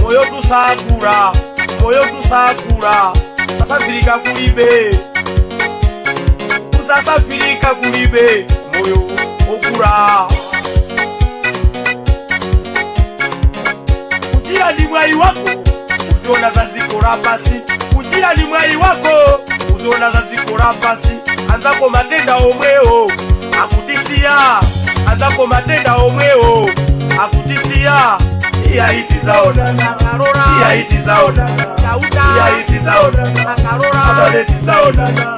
Moyo tusakula, moyo tusakula, sasafirika kulibe, kusasafirika kulibe, moyo okula. Kuchira ndi mwayi wako, uziona za dziko lapasi. Kuchira ndi mwayi wako, uziona za dziko lapasi. Anzako matenda omwewo akutisiya, anzako matenda omwewo akutisiya. Iyayi, tizaonana, iyayi, tizaonana, iyayi, tizaonana, abale, tizaonana.